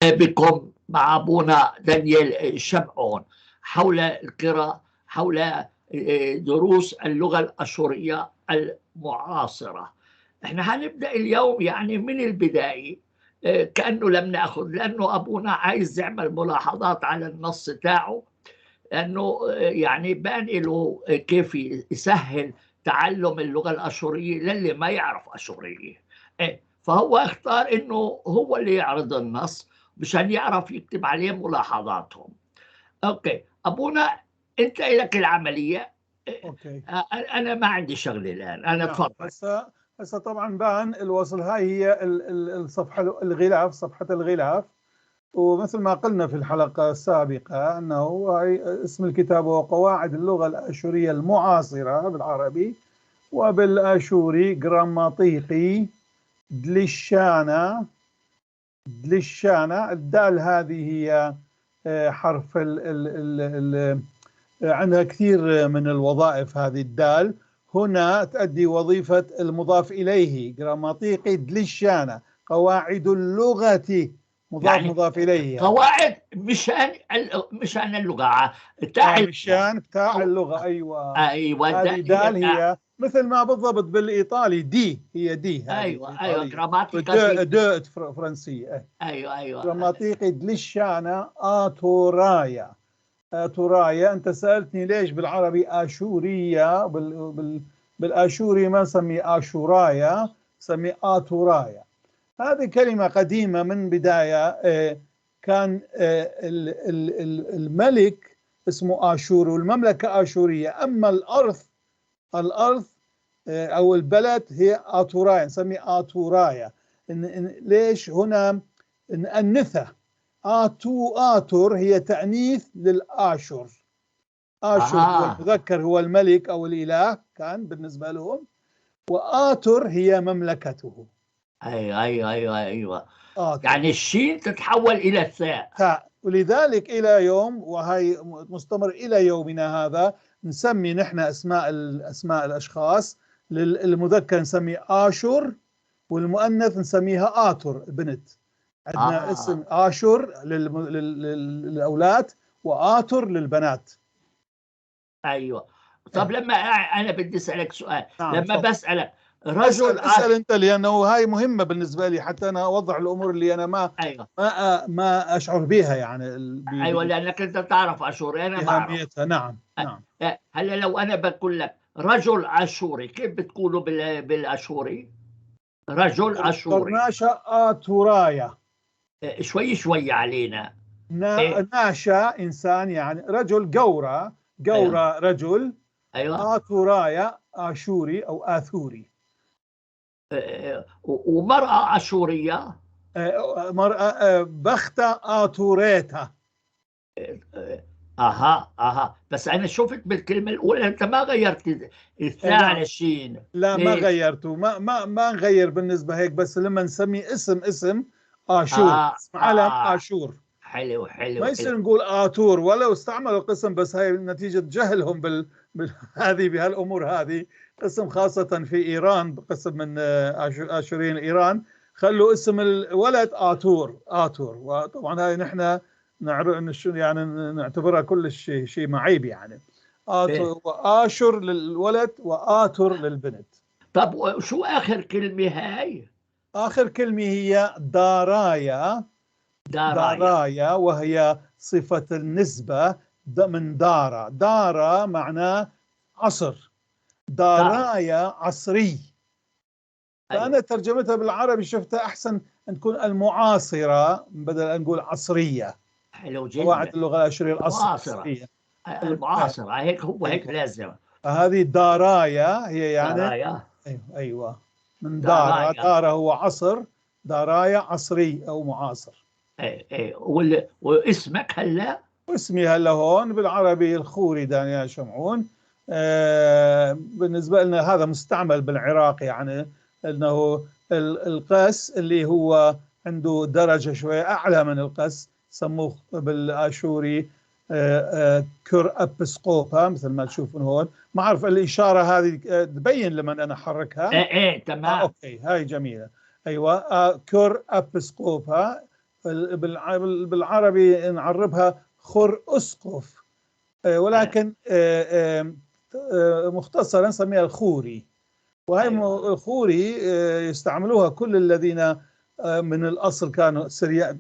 بكم مع أبونا دانيال شمعون حول القراءة، حول دروس اللغة الأشورية المعاصرة. احنا هنبدأ اليوم يعني من البداية، كأنه لم نأخذ، لأنه أبونا عايز يعمل ملاحظات على النص تاعه، لأنه يعني بان له كيف يسهل تعلم اللغة الأشورية للي ما يعرف أشورية. فهو اختار إنه هو اللي يعرض النص مشان يعرف يكتب عليه ملاحظاتهم. okay أبونا، أنت لك العملية. okay. أنا ما عندي شغلة الآن، أنا تفضل. هسه طبعا بان الوصل، هاي هي الصفحة الغلاف، صفحة الغلاف. ومثل ما قلنا في الحلقة السابقة أنه هاي اسم الكتاب هو قواعد اللغة الآشورية المعاصرة بالعربي، وبالآشوري جراماتيقي دلشانا. دلشانا، الدال هذه هي حرف ال ال ال ال عندها كثير من الوظائف. هذه الدال هنا تؤدي وظيفة المضاف إليه، جراماتيقي دلشانا، قواعد اللغة مضاف يعني مضاف إليه، قواعد مشان اللغة بتاع مشان بتاع اللغة. أيوة أيوة، هذه دال هي مثل ما بالضبط بالإيطالي di، هي di. أيوة أيوة، جراماتيكا de فرنسية. أيوة أيوة، جراماتيقي دلشانا آتورايا. آتورايا، أنت سألتني ليش بالعربي آشورية، بالآشوري ما نسمي آشورايا، نسمي آتورايا. هذه كلمة قديمة من بداية. كان الملك اسمه آشور والمملكة آشورية، أما الأرض أو البلد هي آتورايا، نسمي آتورايا. ليش هنا نأنثها؟ آتو آتور هي تأنيث للآشور. آشور هو المذكر، هو الملك أو الإله كان بالنسبة لهم، وآتور هي مملكته. أيوة أيوة أيوة أيوة. آتور. يعني الشين تتحول إلى الثاء. ثاء. ولذلك إلى يوم، وهي مستمر إلى يومنا هذا، نسمي نحن أسماء الأشخاص، للمذكر نسمي آشور، والمؤنث نسميها آتور البنت. عندنا اسم آشور للأولاد وآتور للبنات. أيوة. طب لما أنا بدي أسألك سؤال. نعم، لما فضل. بسألك رجل اسأل أنت، لأنه هاي مهمة بالنسبة لي حتى أنا أوضح الأمور اللي أنا ما أيوة. ما أشعر بها يعني. أيوة، لأنك أنت تعرف أشوري، أنا ما أعرف. نعم نعم. هلا لو أنا بقول لك رجل أشوري، كيف بتقولوا بالأشوري؟ رجل أشوري. ناشا آتورايا. شوي شوي علينا. ناشا إنسان، يعني رجل، جورة جورة. أيوة. رجل. أيوة. آتورايا آشوري أو آثوري. ومرأة آشورية، مرأة بختة آتوريتا. أها أها. بس أنا شفت بالكلمة الأولى أنت ما غيرت الثاء على الشين. لا، ما غيرته، ما نغير بالنسبة هيك، بس لما نسمي اسم آشور، اسم علم آشور. حلو حلو. ما يصير نقول آتور، ولو استعملوا قسم، بس هاي نتيجة جهلهم هذه بهالأمور هذه. قسم خاصة في إيران، قسم من آشوريين إيران خلوا اسم الولد آتور آتور، وطبعا هاي نحن نعرف يعني نعتبرها كل شيء معيب يعني. آتور وآشور للولد وآتور للبنت. طب شو آخر كلمة هاي؟ آخر كلمة هي دارايا. دارايا. دارايا، وهي صفة النسبة من دارا. دارا معناه عصر، دارايا عصري. فأنا ترجمتها بالعربي شفتها أحسن أن تكون المعاصرة بدل أن نقول عصرية. حلو جدا. قواعد اللغة الآشورية العصرية. المعاصرة هيك هو، هيك لازم. هذه دارايا هي يعني دارايا. أيوة، من دارا. دارا هو عصر، دارايا عصري أو معاصر. ايه ايه. واسمك هلا؟ اسمي هلا هون بالعربي الخوري دانيال شمعون. بالنسبة لنا هذا مستعمل بالعراق، يعني أنه القس اللي هو عنده درجة شوية أعلى من القس سموه بالآشوري كر أبسقوبا، مثل ما تشوفون هون. ما أعرف الإشارة هذه تبين لمن أنا أحركها. ايه ايه تمام. okay، هاي جميلة. أيوة، كر أبسقوبا. بالعربي نعربها خر أسقف، ولكن مختصرا نسميها الخوري. وهي الخوري يستعملوها كل الذين من الأصل كانوا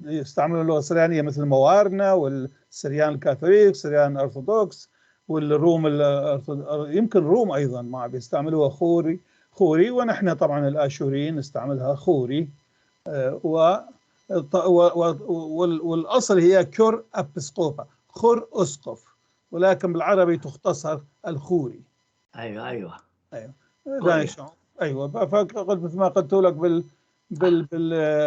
يستعملوا اللغة السريانية، مثل الموارنة والسريان الكاثوليك، سريان الأرثوذكس، والروم يمكن روم أيضا ما بيستعملوها خوري خوري، ونحن طبعا الآشوريين نستعملها خوري. والأصل هي كر أبسقوبا، خر أسقف، ولكن بالعربي تختصر الخوري. ايوه ايوه ايوه ايوه. فقلت مثل ما قلت لك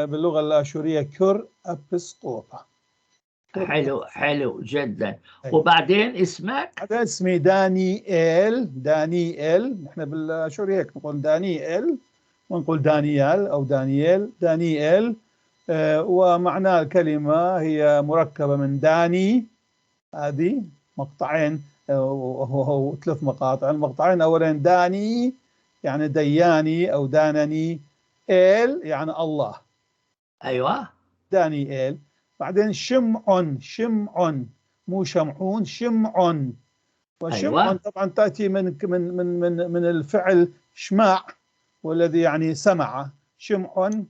باللغة الاشورية كر ابسقوبا. حلو حلو جدا. أيوة. وبعدين اسمك؟ هذا اسمي دانيال. دانيال، نحن بالاشورية هيك نقول دانيال، ونقول دانيال او دانيال. دانيال ومعنى الكلمة هي مركبة من داني، هذه مقطعين، وهو ثلاث مقاطع. المقطعين أولا داني يعني دياني أو دانني، إيل يعني الله. أيوة، دانيال. بعدين شمعون، شمعون مو شمعون، شمعون. وشمعون أيوة. طبعا تأتي من من من من من الفعل شماع، والذي يعني سمع. شمعون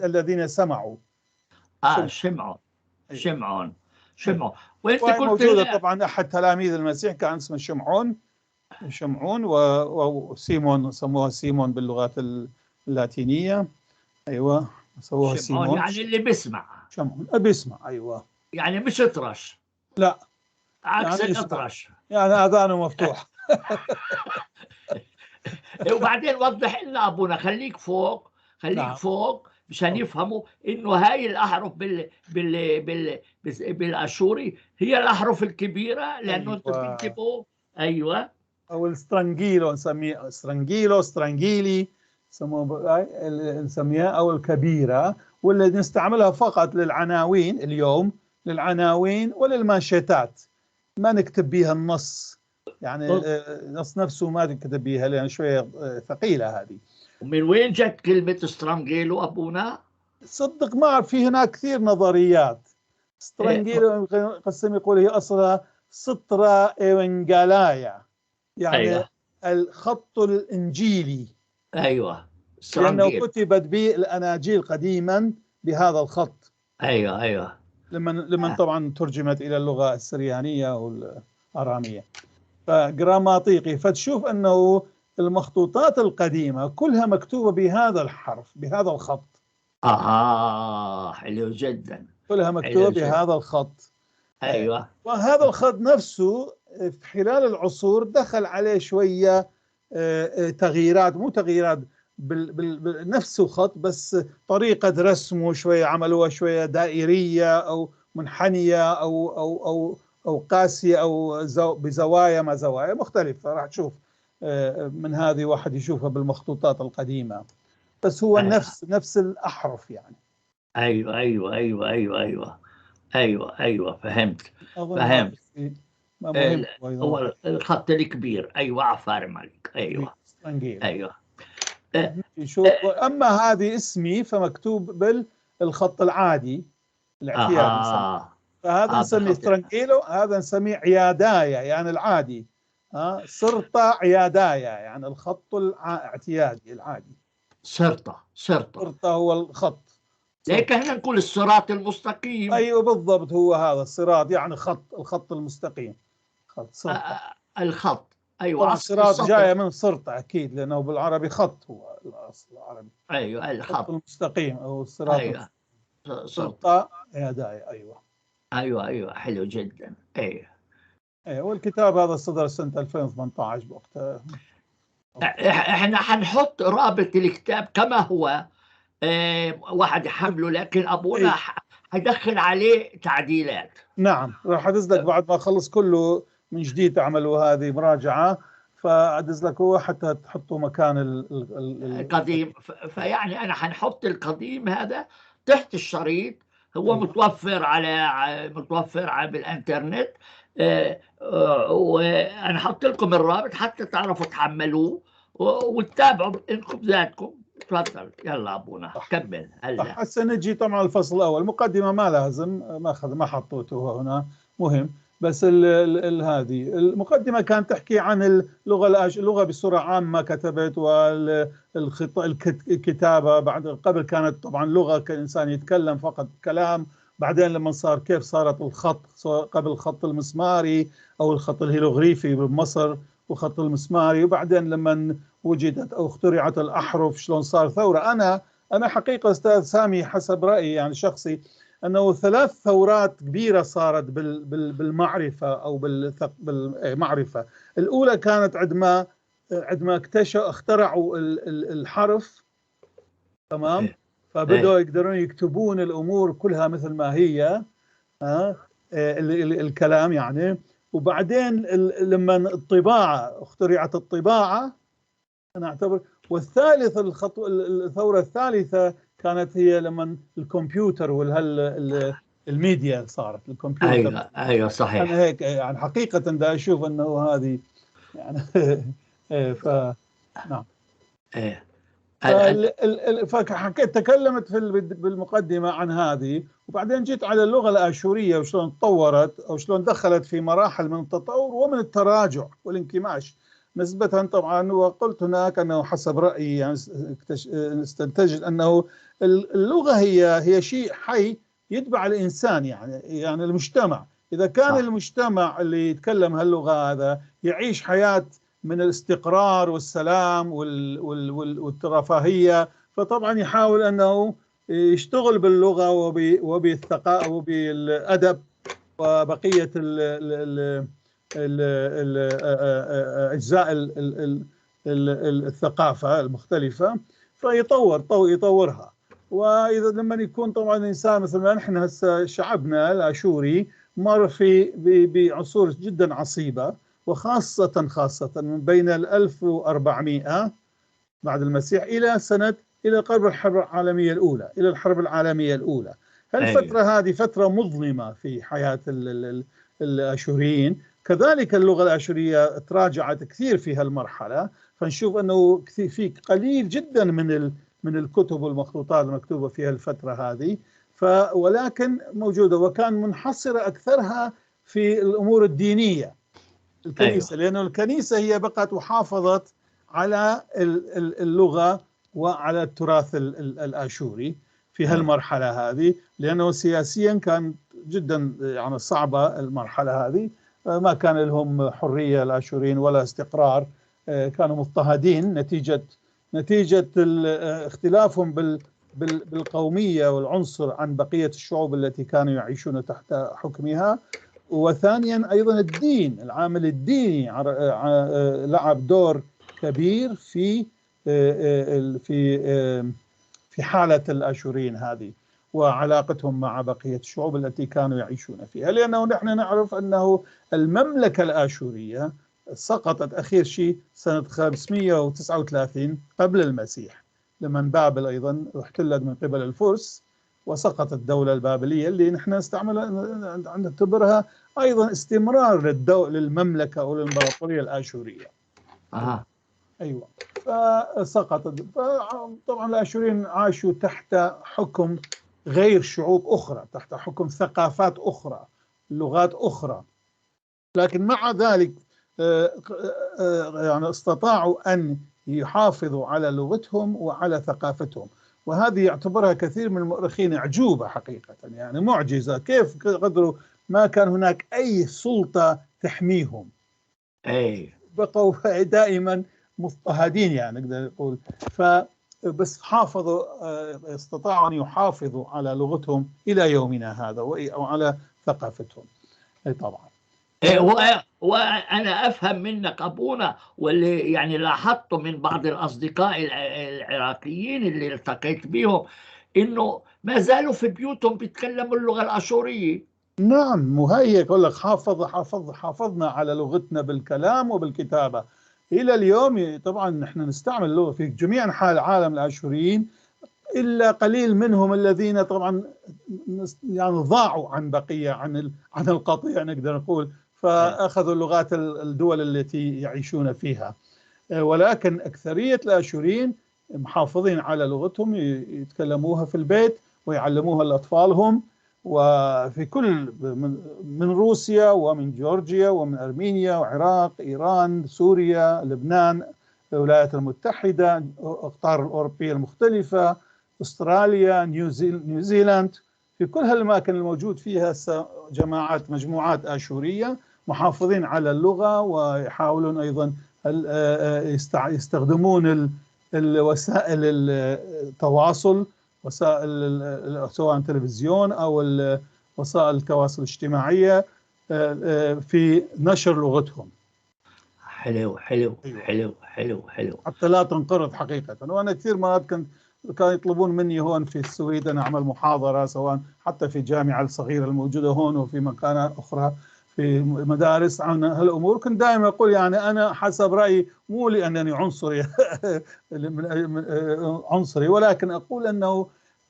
الذين سمعوا. شمعون. شمعون شمعون. وانت كنت موجودة طبعا احد تلاميذ المسيح كان اسمه شمعون. شمعون وسيمون، سموها سيمون باللغات اللاتينية. ايوه سموها سيمون، يعني اللي بيسمع. شمعون بيسمع، ايوه، يعني مش اطرش. لا، عكس يعني الاطرش، يعني اذانه مفتوح. وبعدين وضح لنا ابونا، خليك فوق، خليك نعم. فوق مشان يفهموا انه هاي الاحرف بالاشوري هي الاحرف الكبيرة، لانه انتم أيوة. بتكتبوا ايوه، او السترانجيلو نسميه سترانجيلو، سترانجيلي سموه، نسميها او الكبيرة، واللي نستعملها فقط للعناوين اليوم، للعناوين وللمانشيتات، ما نكتب بها النص، يعني النص نفسه ما نكتب بها لان شوية ثقيلة هذه. ومن وين جت كلمة سترانجيلو أبونا؟ صدق ما أعرف، في هناك كثير نظريات. سترانجيلو قسم يقول هي أصلها سطرا إيونجالايا، يعني أيوة. الخط الإنجيلي. أيوة، لأنه كتبت به الأناجيل قديما بهذا الخط. أيوة أيوة، لمن طبعا ترجمت إلى اللغة السريانية والأرامية. فجراماتيقي، فتشوف أنه المخطوطات القديمة كلها مكتوبة بهذا الحرف، بهذا الخط. حلو جدا. كلها مكتوبة بهذا الخط. أيوة. وهذا الخط نفسه في خلال العصور دخل عليه شوية تغييرات، مو تغييرات بنفس الخط، بس طريقة رسمه شوية عملوها شوية دائرية أو منحنية أو أو أو أو قاسية أو بزوايا ما زوايا مختلفة. راح تشوف من هذه واحد يشوفها بالمخطوطات القديمة، بس هو أيوة. نفس الأحرف يعني. أيوة أيوة أيوة أيوة أيوة أيوة أيوة، فهمت فهمت. هو الخط الكبير. أيوة، عفارم عليك. أيوة أيوة. شوف، أما هذه اسمي فمكتوب بالخط العادي الاعتيادي. فهذا نسميه سترانجيلو، هذا نسميه عيادايا، يعني العادي. سرطة عيادايا، يعني الخط الاعتيادي العادي. سرطة سرطة سرطة هو الخط. ليك احنا نقول الصراط المستقيم. ايوه بالضبط، هو هذا الصراط، يعني خط، الخط المستقيم، خط سرطة. الخط ايوه. الصراط جاية من سرطة اكيد، لانه بالعربي خط هو الاصل العربي. ايوه الخط المستقيم او الصراط. ايوه سرطة عيادايا. ايوه ايوه ايوه، حلو جدا. ايوه ايوه. والكتاب هذا صدر سنة 2018 بوقتها. احنا حنحط رابط الكتاب كما هو، واحد يحمله، لكن ابونا حيدخل عليه تعديلات. نعم، راح ادز لك بعد ما اخلص كله من جديد اعملوا هذه مراجعه، فادز لك هو حتى تحطه مكان القديم. فيعني انا حنحط القديم هذا تحت الشريط، هو متوفر على متوفر على بالانترنت، وانا حط لكم الرابط حتى تعرفوا تحملوه وتتابعوا انكم ذاتكم. تفضل يلا ابونا كمل. هلا هسه نجي طبعا الفصل الاول، المقدمة ما لازم، ما اخذ ما حطيته هنا مهم، بس ال هذه المقدمة كانت تحكي عن اللغة اللغة بصورة عامة كتبت، والكتابة بعد قبل كانت طبعا لغة كان الانسان يتكلم فقط كلام، بعدين لما صار كيف صارت الخط، سواء قبل الخط المسماري او الخط الهيروغليفي بمصر وخط المسماري، وبعدين لما وجدت او اخترعت الاحرف شلون صار ثورة. انا حقيقة استاذ سامي حسب رايي يعني شخصي انه 3 ثورات كبيرة صارت بالمعرفة او بالمعرفة. الاولى كانت عندما اخترعوا الحرف، تمام، فبدأوا يقدرون يكتبون الامور كلها مثل ما هي، الكلام يعني. وبعدين لما الطباعة اخترعت الطباعة، انا اعتبر. والثالث الخطوة الثورة الثالثة كانت هي لما الكمبيوتر الميديا صارت الكمبيوتر. ايوه صحيح. انا هيك يعني حقيقة دا اشوف انه هذه يعني ف نعم. ايه فحكيت تكلمت في بالمقدمة عن هذه، وبعدين جيت على اللغة الآشورية وشلون تطورت أو شلون دخلت في مراحل من التطور ومن التراجع والانكماش نسبة طبعا. وقلت هناك أنه حسب رأيي يعني استنتجت أنه اللغة هي شيء حي يتبع الإنسان، يعني المجتمع. إذا كان المجتمع اللي يتكلم هاللغة هذا يعيش حياة من الاستقرار والسلام والرفاهية، فطبعا يحاول أنه يشتغل باللغة وبالثقافة وبالأدب وبقية أجزاء الثقافة المختلفة، فيطور يطورها. وإذا لما يكون طبعا الإنسان مثل ما نحن هسه شعبنا الآشوري مر في بعصور جدا عصيبة، وخاصة خاصة من بين 1400 بعد المسيح إلى سنة إلى قرب الحرب العالمية الأولى، إلى الحرب العالمية الأولى. هالفترة هذه فترة مظلمة في حياة الآشوريين. كذلك اللغة الآشورية تراجعت كثير في هالمرحلة، فنشوف أنه كثير في قليل جدا من الكتب والمخطوطات المكتوبة في هالفترة هذه، ولكن موجودة، وكان منحصرة أكثرها في الأمور الدينية الكنيسة. لأنه الكنيسة هي بقت وحافظت على اللغة وعلى التراث الآشوري في هالمرحلة هذه، لأنه سياسيا كان جدا يعني صعبة المرحلة هذه، ما كان لهم حرية الآشوريين ولا استقرار، كانوا مضطهدين نتيجة اختلافهم بالقومية والعنصر عن بقية الشعوب التي كانوا يعيشون تحت حكمها. وثانيا أيضا الدين، العامل الديني لعب دور كبير في في في حالة الآشوريين هذه وعلاقتهم مع بقية الشعوب التي كانوا يعيشون فيها، لأنه نحن نعرف أنه المملكة الآشورية سقطت أخير شيء سنة 539 قبل المسيح، لمن بابل أيضا احتلت من قبل الفرس وسقطت الدولة البابلية اللي نحن نستعملها نعتبرها أيضا استمرار للمملكة أو للإمبراطورية الآشورية. أيوة، فسقطت. طبعا الآشوريين عاشوا تحت حكم غير شعوب أخرى، تحت حكم ثقافات أخرى، لغات أخرى، لكن مع ذلك يعني استطاعوا أن يحافظوا على لغتهم وعلى ثقافتهم، وهذه يعتبرها كثير من المؤرخين أعجوبة حقيقة، يعني معجزة، كيف قدروا؟ ما كان هناك أي سلطة تحميهم، أي بقوا دائما مضطهدين يعني نقدر نقول، فبس حافظوا، استطاعوا أن يحافظوا على لغتهم إلى يومنا هذا وعلى ثقافتهم. أي طبعا. وأنا أفهم منك أبونا، واللي يعني لاحظته من بعض الأصدقاء العراقيين اللي التقيت بهم، إنه ما زالوا في بيوتهم بيتكلموا اللغة الأشورية. نعم، مهيئ أقول لك حافظنا على لغتنا بالكلام وبالكتابة إلى اليوم. طبعا نحن نستعمل اللغة في جميع أنحاء العالم الآشوريين، إلا قليل منهم الذين طبعا يعني ضاعوا عن بقية عن القطيع نقدر نقول، فأخذوا لغات الدول التي يعيشون فيها، ولكن أكثرية الآشوريين محافظين على لغتهم، يتكلموها في البيت ويعلموها لأطفالهم، وفي كل من روسيا ومن جورجيا ومن أرمينيا وعراق، إيران، سوريا، لبنان، الولايات المتحدة، أقطار الأوروبية المختلفة، أستراليا، نيوزيلاند، في كل هالأماكن الموجود فيها جماعات مجموعات آشورية محافظين على اللغة، ويحاولون أيضا يستخدمون الوسائل التواصل، وسائل سواء تلفزيون أو وسائل التواصل الاجتماعية في نشر لغتهم. حلو حلو. أيوة. حلو حلو حلو، حتى لا تنقرض حقيقة. وأنا كثير مرات كانوا يطلبون مني هون في السويد أن أعمل محاضرة، سواء حتى في الجامعة الصغيرة الموجودة هون وفي مكانات أخرى في مدارس عن هالأمور. كنت دائما أقول يعني أنا حسب رأيي، مو لأنني عنصري عنصري، ولكن أقول أنه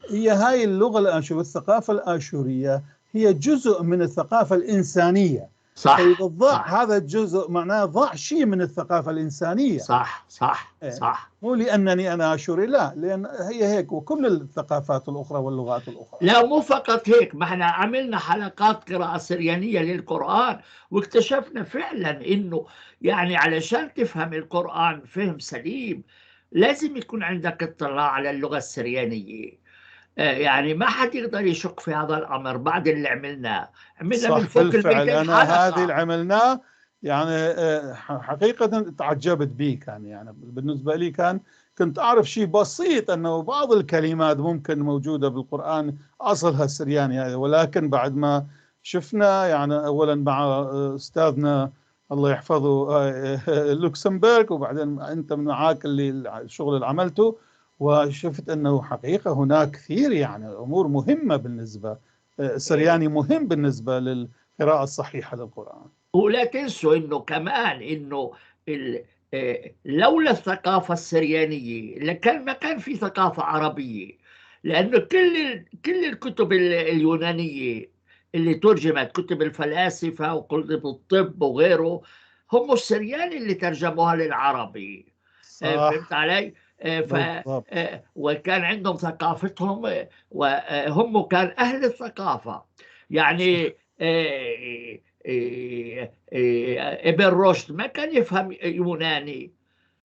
هي هاي اللغة الآشورية والثقافة الآشورية هي جزء من الثقافة الإنسانية. صح. فإذا ضاع هذا الجزء معناه ضاع شيء من الثقافة الإنسانية. صح صح. إيه. صح. مو لأنني أنا آشوري، لا، لأن هي هيك وكل الثقافات الأخرى واللغات الأخرى. لا مو فقط هيك، ما احنا عملنا حلقات قراءة سريانية للقرآن، واكتشفنا فعلا إنه يعني علشان تفهم القرآن فهم سليم لازم يكون عندك اطلاع على اللغة السريانية. يعني ما حد يقدر يشك في هذا الأمر بعد اللي عملناه. عملنا من فوق بالفعل. أنا هذه اللي عملناه يعني حقيقة تعجبت به، كان يعني بالنسبة لي كنت أعرف شيء بسيط أنه بعض الكلمات ممكن موجودة بالقرآن أصلها السرياني هذا، ولكن بعد ما شفنا يعني أولا مع أستاذنا الله يحفظه لوكسمبورغ، وبعدين أنت معاك اللي الشغل اللي عملته، وشفت أنه حقيقة هناك كثير يعني أمور مهمة بالنسبة السرياني مهم بالنسبة للقراءة الصحيحة للقرآن. ولا تنسوا أنه كمان أنه لولا الثقافة السريانية لكان ما كان في ثقافة عربية، لأنه كل الكتب اليونانية اللي ترجمت، كتب الفلاسفة وكتب الطب وغيره، هم السريان اللي ترجموها للعربي. فهمت علي؟ وكان عندهم ثقافتهم، وهم كان أهل الثقافة. يعني ابن رشد ما كان يفهم يوناني،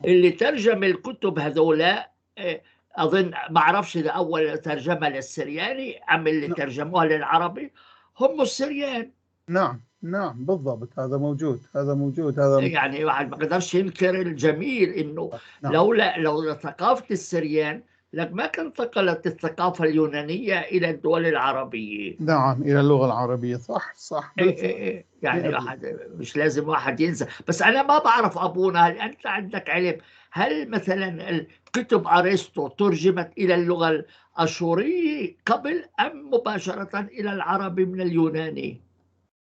اللي ترجم الكتب هذولا أظن ما أعرفش إذا أول ترجمة للسرياني أم اللي ترجموها للعربي هم السريان. نعم نعم بالضبط، هذا موجود، هذا موجود، هذا يعني واحد ما قدرش ينكر الجميل انه نعم. لولا ثقافة السريان لك ما كانت انتقلت الثقافة اليونانية الى الدول العربية. نعم، الى اللغة العربية. صح صح. إيه يعني واحد مش لازم واحد ينسى. بس انا ما بعرف ابونا، هل انت عندك علم هل مثلا كتب ارسطو ترجمت الى اللغة الاشورية قبل ام مباشرة الى العربي من اليوناني؟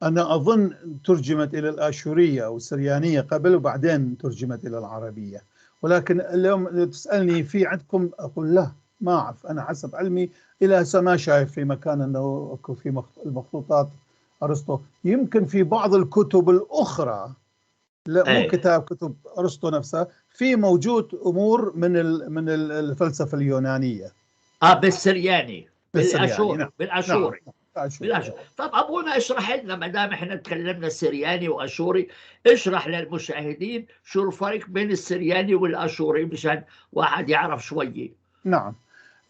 أنا أظن ترجمت إلى الآشورية أو السريانية قبل، وبعدين ترجمت إلى العربية. ولكن اليوم تسألني في عندكم، أقول لا ما أعرف. أنا حسب علمي إلى هسه ما شايف في مكان أنه في المخطوطات أرسطو. يمكن في بعض الكتب الأخرى، لا مو كتاب كتب أرسطو نفسها، في موجود أمور من الفلسفة اليونانية. بالسرياني، بالآشوري. نعم. بالآشوري. نعم. بالأشوري. طب أبونا اشرح لنا، ما دام احنا تكلمنا سرياني وأشوري، اشرح للمشاهدين شو الفرق بين السرياني والأشوري مشان واحد يعرف شوية. نعم،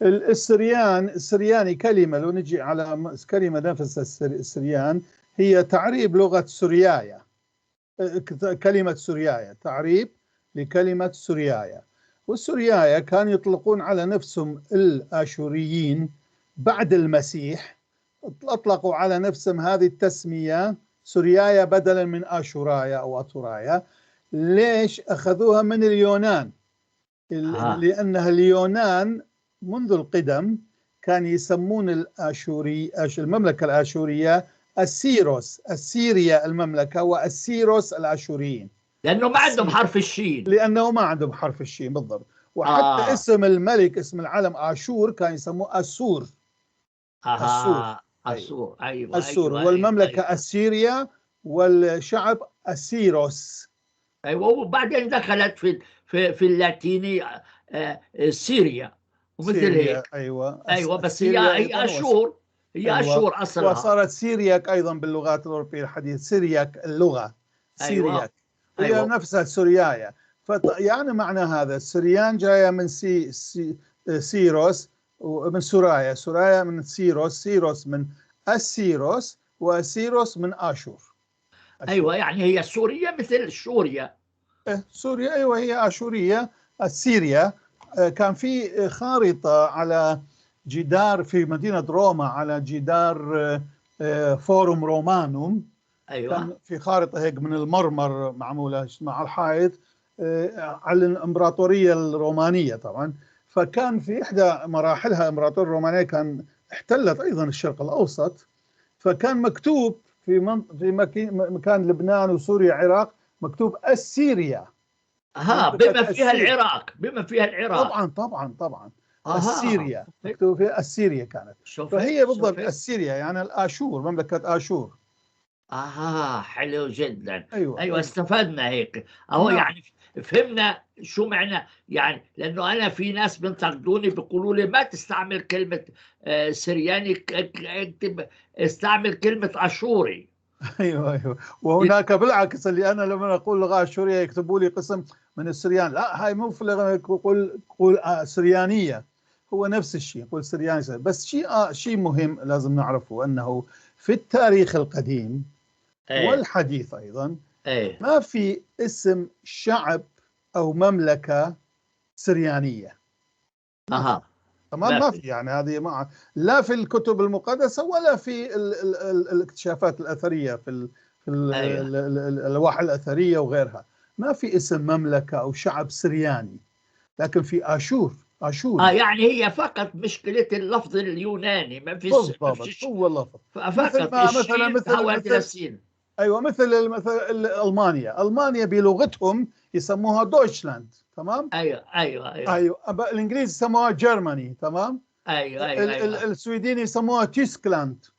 السرياني كلمة، لو نجي على كلمة نفسها السريان، هي تعريب لغة سوريايا، كلمة سوريايا، تعريب لكلمة سوريايا. والسوريايا كانوا يطلقون على نفسهم الآشوريين بعد المسيح، أطلقوا على نفسهم هذه التسمية سوريايا بدلا من آشورايا أو أطورايا. ليش أخذوها من اليونان؟ لأنها اليونان منذ القدم كان يسمون الآشوري المملكة الآشورية السيروس، السيريا المملكة، والسيروس الآشوريين، لأنه ما عندهم حرف الشين. لأنه ما عندهم حرف الشين بالضبط. وحتى اسم الملك، اسم العالم آشور، كان يسموه أسور. أسور. أسور. أيوة. أسور. أيوة. والمملكة أيوة. السيريا، والشعب السيروس. أيوة. وبعدين دخلت في في اللاتيني سوريا ومثل سيريا هيك. ايوه. ايوه، بس هي سيريا هي أيضاً اشور، هي أيوة. اشور اصلها. وصارت سيرياك ايضا باللغات الاوروبية الحديثة، سيرياك اللغة. أيوة. سيرياك هي نفسها سوريايا. يعني معنى هذا السريان جاية من سي سي سيروس، ومن سورايا، سورايا من سيروس، سيروس من السيروس، وسيروس من اشور. ايوه، يعني هي سوريا مثل سوريا. إيه، سوريا، ايوه، هي اشوريه السيريا. كان في خارطة على جدار في مدينة روما، على جدار Forum Romanum. كان في خارطة هيك من المرمر معمولة مع الحائط على الامبراطورية الرومانية طبعا. فكان في احدى مراحلها الامبراطورية الرومانية كان احتلت ايضا الشرق الاوسط، فكان مكتوب في مكان لبنان وسوريا العراق مكتوب السيريا. ها، منطقة بما فيها السيريا. العراق، بما فيها العراق. طبعا طبعا طبعا. السيريا مكتوب فيها السيريا كانت. شوف فهي بالضبط شوف. السيريا يعني الاشور، مملكة اشور. حلو جدا. ايوه. استفدنا هيك اهو. يعني فهمنا شو معنى، يعني لانه انا في ناس بينتقدوني بيقولوا لي ما تستعمل كلمة سرياني، اكتب استعمل كلمة اشوري. ايوه، وهناك بالعكس اللي انا لما اقول لغة اشوريه يكتبوا لي قسم من السريان، لا هاي مو في اللغة، قول سريانيه، هو نفس الشيء، قول سرياني. بس شيء مهم لازم نعرفه انه في التاريخ القديم والحديث ايضا ما في اسم شعب او مملكة سريانيه. تمام. ما ما في. في، يعني هذه ما لا في الكتب المقدسة ولا في ال ال ال الاكتشافات الاثرية في الالواح الاثرية وغيرها، ما في اسم مملكة او شعب سرياني، لكن في اشور، اشوري. يعني هي فقط مشكلة اللفظ اليوناني، ما فيش ما بالضبط. فيش هو اللفظ. فقط مثل ما مثلا الشين مثل تحولت مثل الى السين. ايوه، مثل المانيا بلغتهم يسموها Deutschland، تمام؟ ايوه. ايوه، الانجليز يسموها Germany، تمام؟ ايوه. السويدين يسموها Tyskland.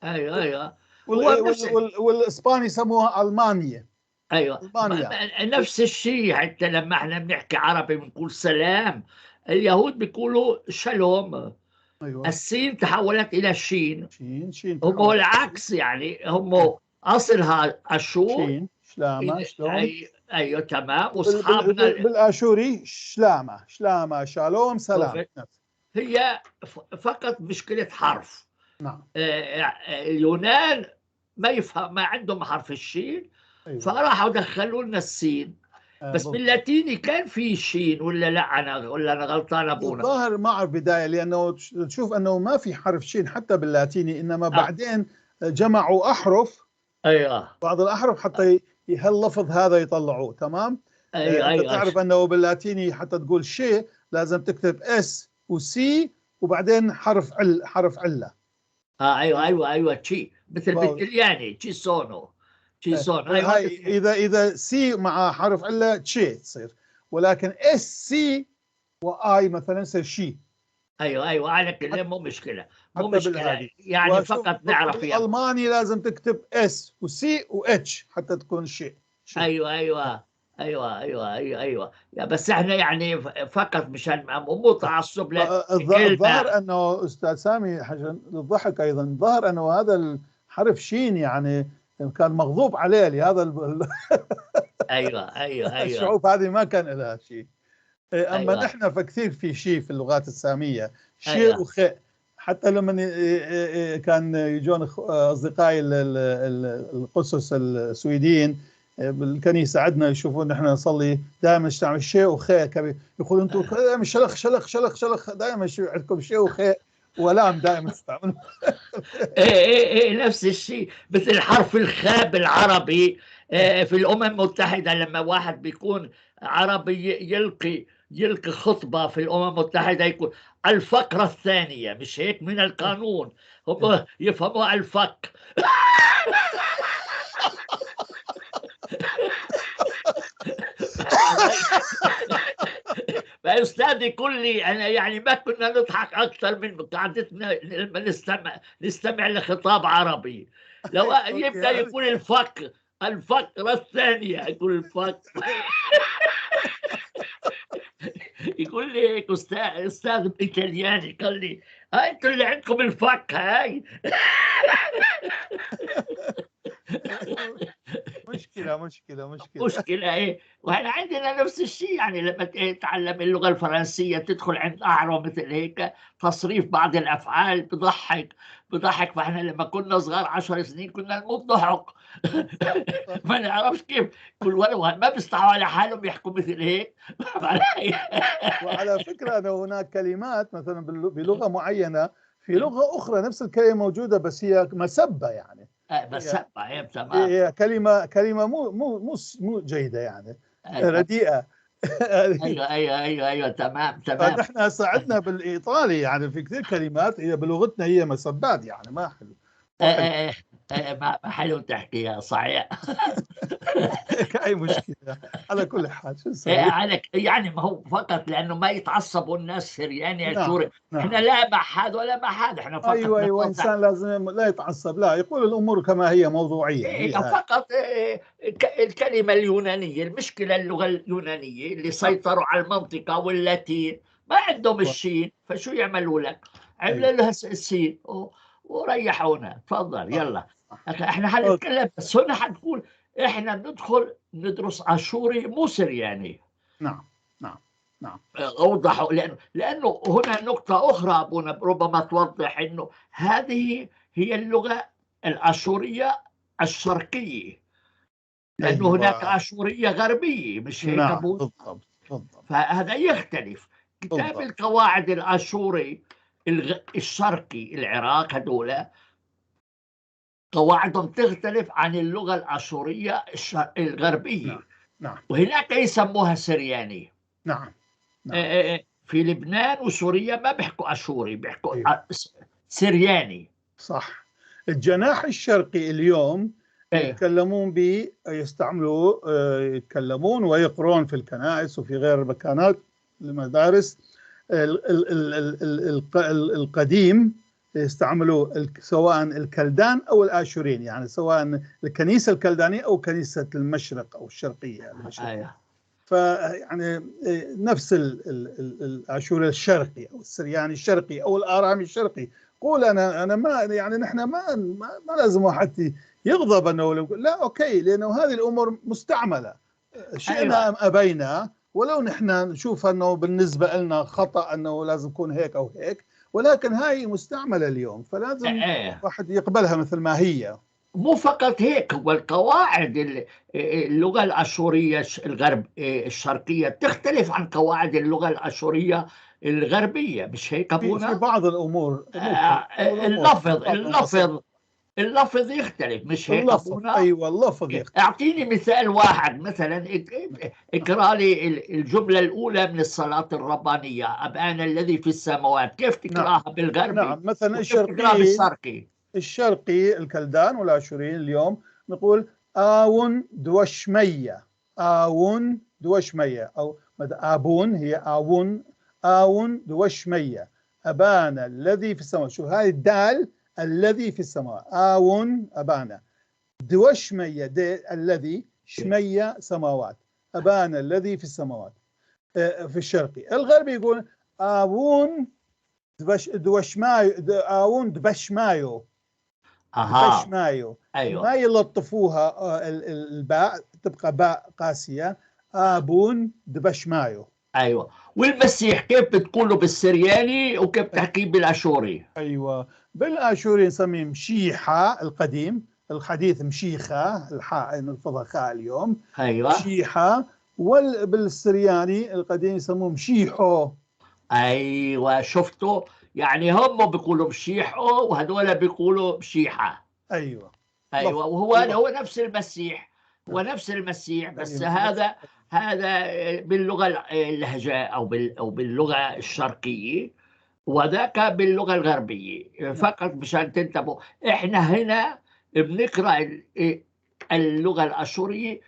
ايوه، هو نفس والاسبان يسموها المانيا. المانيا. نفس الشيء، حتى لما احنا بنحكي عربي بنقول سلام، اليهود بيقولوا شالوم. السين تحولت الى شين. شين، شين هم تحول. العكس، يعني هم اصلها اشور. شين، شلامة، شلوم. ايوه تمام، واصحابنا بالاشوري شلامة، شلامة، شالوم، سلام. هي فقط مشكلة حرف. اليونان ما يفهم، ما عندهم حرف الشين. فراحوا دخلوا لنا السين. بس باللاتيني كان في شين ولا لا؟ انا ولا انا غلطان ابونا؟ الظاهر ما اعرف بدايه، لانه تشوف انه ما في حرف شين حتى باللاتيني، انما بعدين جمعوا احرف، بعض الاحرف حتى هاللفظ هذا يطلعوه، تمام؟ انت تعرف انه باللاتيني حتى تقول شيء لازم تكتب S و C وبعدين حرف عله. ايوه، تشي مثل بالطلياني ci sono، ci sono، ايوه. هاي اذا C مع حرف عله تشي تصير، ولكن S C و I مثلا يصير شي. ايوه، على كل مو مشكلة، مو حتى مشكله. بالهذه. يعني وشوف فقط نعرف يعني. بالالماني لازم تكتب S و C و H حتى تكون شيء. ايوه، يا بس احنا يعني فقط مشان مو تعصب لكلمة. الظاهر انه استاذ سامي، عشان للضحك ايضا، الظاهر انه هذا الحرف شين يعني كان مغضوب عليه لهذا ايوه. الشعوب هذه ما كان لها شيء. إيه، اما نحن فكثير في شيء في اللغات السامية شيء وخاء. حتى لما كان يجون اصدقائي القسس السويديين بالكنيسة عندنا يشوفون نحن نصلي دائما نستعمل شيء وخاء كبير، يقولون انتم دائما شلخ شلخ شلخ شلخ، دائما عندكم شيء وخاء ولام دائما تستعملون. ايه، نفس الشيء مثل حرف الخاء بالعربي. في الامم المتحدة لما واحد بيكون عربي يلقي خطبه في الامم المتحدة يقول الفقرة الثانية مش هيك من القانون، هم يفهموا الفك. فأستاذي كلي أنا يعني ما كنا نضحك أكثر من قعدتنا لما نستمع لخطاب عربي، لو يبدأ يقول الفقرة الثانية يقول الفك. يقول لي هيك استاذ ايطالياني، قال لي هاي انتوا اللي عندكم الفك هاي. مشكلة مشكلة مشكلة مشكلة. ايه، واحنا عندنا نفس الشيء، يعني لما تتعلم اللغة الفرنسية تدخل عند أعرب مثل هيك تصريف بعض الأفعال بضحك بضحك. فاحنا لما كنا صغار 10 سنين كنا نموت ضحك، ما نعرفش كيف كل ولو ما بيستحوا على حالهم يحكوا مثل هيك. وعلى فكرة أنه هناك كلمات مثلا بلغة معينة، في لغة أخرى نفس الكلمة موجودة بس هي مسبة يعني. مسبة، هي تمام. هي كلمة مو مو مو مو جيدة يعني، رديئة. ايوه ايوه ايوه ايوه تمام تمام. نحن ساعدنا بالإيطالي يعني في كثير كلمات هي بلغتنا هي مسبات يعني، ما حلو. ما حلو تحكيها، صحيح. اي مشكلة على كل حال، شو نسوي؟ على يعني ما هو فقط لانه ما يتعصبوا الناس سرياني اشوري. نعم. احنا لا مع هذا ولا مع هذا، احنا فقط ايوه ايوه، انسان لازم لا يتعصب، لا يقول الامور كما هي موضوعية. إيه فقط الكلمة اليونانية، المشكلة اللغة اليونانية اللي سيطروا على المنطقة واللاتين ما عندهم الشين، فشو يعملوا لك؟ عملوا لها السين وريحونا. تفضل يلا، احنا حنتكلم بس هنا حنقول احنا بندخل ندرس اشوري مو سرياني. نعم نعم نعم. اوضحوا لانه هنا نقطة اخرى ابونا ربما توضح انه هذه هي اللغة الاشورية الشرقية، لانه أيوة. هناك اشوريه غربية، مش هيك؟ نعم بالضبط بالضبط. فهذا يختلف. كتاب بالضبط. القواعد الاشوري الشرقي، العراق هذول قواعدهم تختلف عن اللغة الأشورية الغربية. نعم. نعم. وهناك يسموها سرياني. نعم. نعم. في لبنان وسوريا ما بيحكوا أشوري، بيحكوا أيوه. سرياني. صح. الجناح الشرقي اليوم يتكلمون به، يستعملوا، يتكلمون ويقرون في الكنائس وفي غير المكانات المدارس. القديم يستعملوا سواء الكلدان او الاشورين، يعني سواء الكنيسة الكلدانيه او كنيسة المشرق او الشرقية المشرق. فيعني نفس الاشوري الشرقي او السرياني الشرقي او الارامي الشرقي. قول انا ما يعني نحن ما لازم واحد يغضب انه لا okay، لانه هذه الامور مستعملة شئنا ام ابينا، ولو نحن نشوف انه بالنسبة لنا خطا انه لازم يكون هيك او هيك، ولكن هاي مستعملة اليوم، فلازم واحد يقبلها مثل ما هي. مو فقط هيك، هو القواعد اللغة الاشورية الغرب الشرقية تختلف عن قواعد اللغة الاشورية الغربية، مش هيك ابونا؟ في بعض الامور اللفظ اللفظ يختلف، مش هيك ابونا؟ ايوه اللفظ يختلف. اعطيني مثال واحد مثلا، اقرا لي الجملة الاولى من الصلاة الربانية، ابانا الذي في السماوات، كيف تقراها؟ نعم. بالغربي؟ نعم مثلا الشرقي، الشرقي الكلدان والاشوريين اليوم نقول آون دوشمية، آون دوشمية، او آبون، هي آون، آون دوشمية، أبانا الذي في السماوات. شوف هاي الدال الذي في السماء، آون أبانا، دوشمية دي الذي، شمية سماوات، أبانا الذي في السماوات. في الشرقي. الغربي يقول آون دوشمايو، آون دبشمايو. دبشمايو. أيوه. ما يلطفوها الباء، تبقى باء قاسية، آبون دبشمايو. ايوه. والمسيح كيف بتقوله بالسرياني وكيف تحكيه بالاشوري؟ ايوه بالاشوري نسميه مشيحه القديم، الحديث مشيخه، الحاء نلفظها خاء اليوم. ايوه مشيحه. وبالسرياني القديم يسموه مشيحو. ايوه شفتوا، يعني هم بيقولوا مشيحو وهذول بيقولوا مشيحه. ايوه ايوه، وهو هو نفس المسيح، هو نفس المسيح، بس هذا باللغة اللهجة او باللغة الشرقية، وذاك باللغة الغربية. فقط مشان تنتبهوا، احنا هنا بنقرا اللغة الاشورية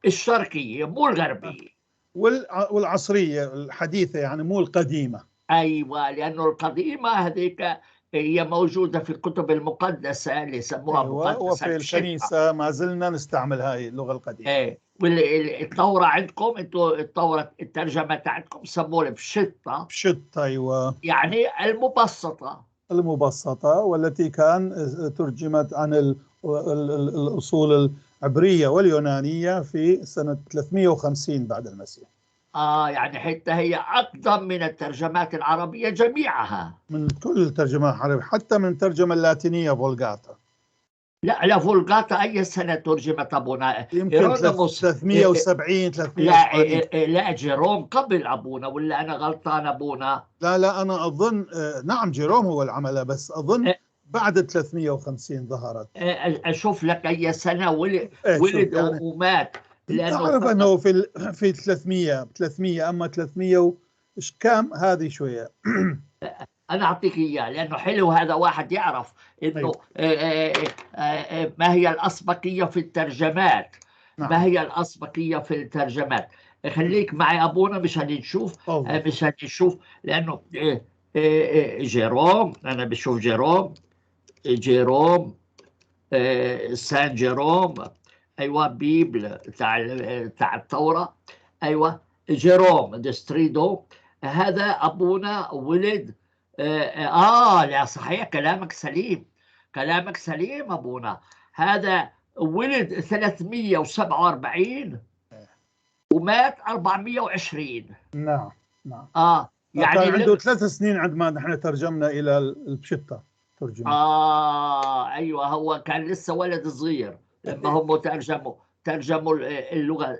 الشرقية مو الغربية، والعصريه الحديثة يعني، مو القديمة. ايوه، لانه القديمة هذيك هي موجودة في الكتب المقدسة اللي يسموها أيوة، مقدسة وفي الكنيسة ما زلنا نستعمل هاي اللغة القديمة. ايه، والتوراة عندكم انتم، التوراة الترجمة تاعتكم سموها البشطة. بشطة، أيوة، يعني المبسطة. المبسطة، والتي كان ترجمت عن الأصول العبرية واليونانية في سنة 350 بعد المسيح. يعني حتى هي أقدم من الترجمات العربية جميعها. من كل الترجمات العربية، حتى من الترجمة اللاتينية فولغاتا. لا لا، فولغاتا أي سنة ترجمت أبونا؟ يمكن 370، 380. لا لا، جيروم قبل أبونا، ولا أنا غلطان أبونا؟ لا لا، أنا أظن، نعم جيروم هو العمل، بس أظن بعد 350 ظهرت. أشوف لك أي سنة ولد، ولد يعني ومات. لأنه تعرف أنه في 300، أما 300 وش كام هذه شوية. أنا أعطيك إياه لأنه حلو، هذا واحد يعرف إنه أيوه. ما هي الأسبقية في الترجمات. نعم. ما هي الأسبقية في الترجمات. خليك معي أبونا مشان نشوف، مشان نشوف، لأنه جيروم، أنا بشوف جيروم سان جيروم، أيوة، Bible تاع التوراة، أيوة، جيروم دستريدو، هذا أبونا ولد. لا صحيح، كلامك سليم، كلامك سليم أبونا. هذا ولد 347 ومات 420. نعم نعم. يعني كان عنده 3 سنين عندما نحن ترجمنا إلى البشتة. ترجمة. أيوة، هو كان لسه ولد صغير لما هم ترجموا اللغة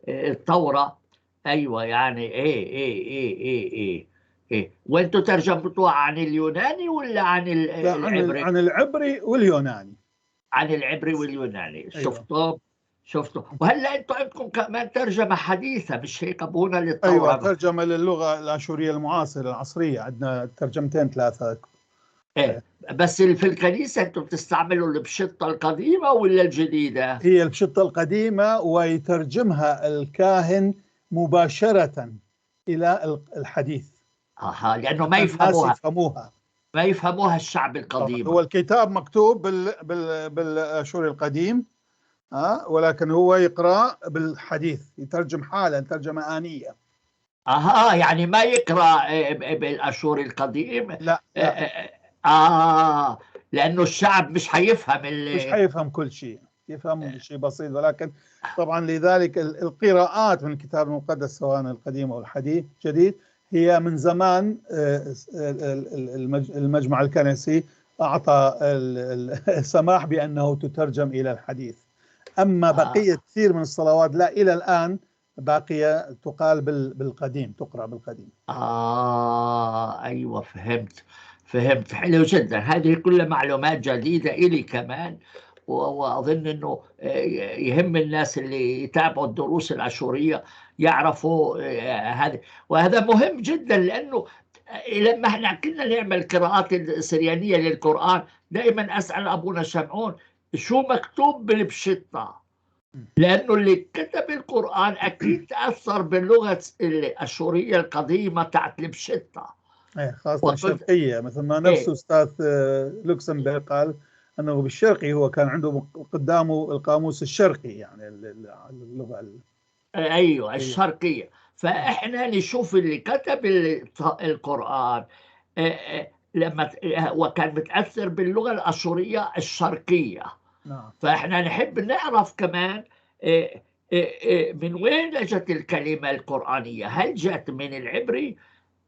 التوراة. أيوة، يعني إيه إيه إيه إيه إيه إيه. وأنتم ترجمتوها عن اليوناني ولا عن العبري؟ عن العبري واليوناني. عن العبري واليوناني. أيوة. شفتوا شفتوا. وهلا أنتم عندكم كمان ترجمة حديثة، مش هيك أبونا، للتوراة؟ أيوة، ترجمة للغة الآشورية المعاصرة العصرية، عندنا ترجمتين 3. إيه، بس في الكنيسة أنتم بتستعملوا البشطة القديمة ولا الجديدة؟ هي البشطة القديمة، ويترجمها الكاهن مباشرة إلى الحديث. لأنه ما يفهموها، ما يفهموها الشعب القديم. هو الكتاب مكتوب بالآشوري القديم، ولكن هو يقرأ بالحديث، يترجم حالا ترجمة آنية. يعني ما يقرأ بالآشوري القديم. لا, لا. لأنه الشعب مش حيفهم مش حيفهم كل شيء، يفهم شيء بسيط. ولكن طبعا لذلك القراءات من الكتاب المقدس سواء القديم أو الحديث الجديد هي من زمان المجمع الكنسي أعطى السماح بأنه تترجم إلى الحديث. أما بقية كثير من الصلوات لا، إلى الآن باقية تقال بالقديم، تقرأ بالقديم. أيوة، فهمت فهمت. حلو جدا، هذه كلها معلومات جديدة إلي كمان، وأظن أنه يهم الناس اللي يتابعوا الدروس الأشورية يعرفوا هذا، وهذا مهم جدا، لأنه لما احنا كنا نعمل قراءات السريانية للقرآن دائما أسأل أبونا شمعون شو مكتوب بالبشطة، لأنه اللي كتب القرآن أكيد تأثر باللغة الأشورية القديمة تاعت البشطة. إيه، خاصة الشرقية، مثل ما نفسه أستاذ لوكسمبرغ قال أنه بالشرقي هو كان عنده قدامه القاموس الشرقي، يعني اللغة أيوة الشرقية. فإحنا نشوف اللي كتب القرآن لما وكان متأثر باللغة الأشورية الشرقية. نعم. فإحنا نحب نعرف كمان من وين اجت الكلمة القرآنية، هل جت من العبري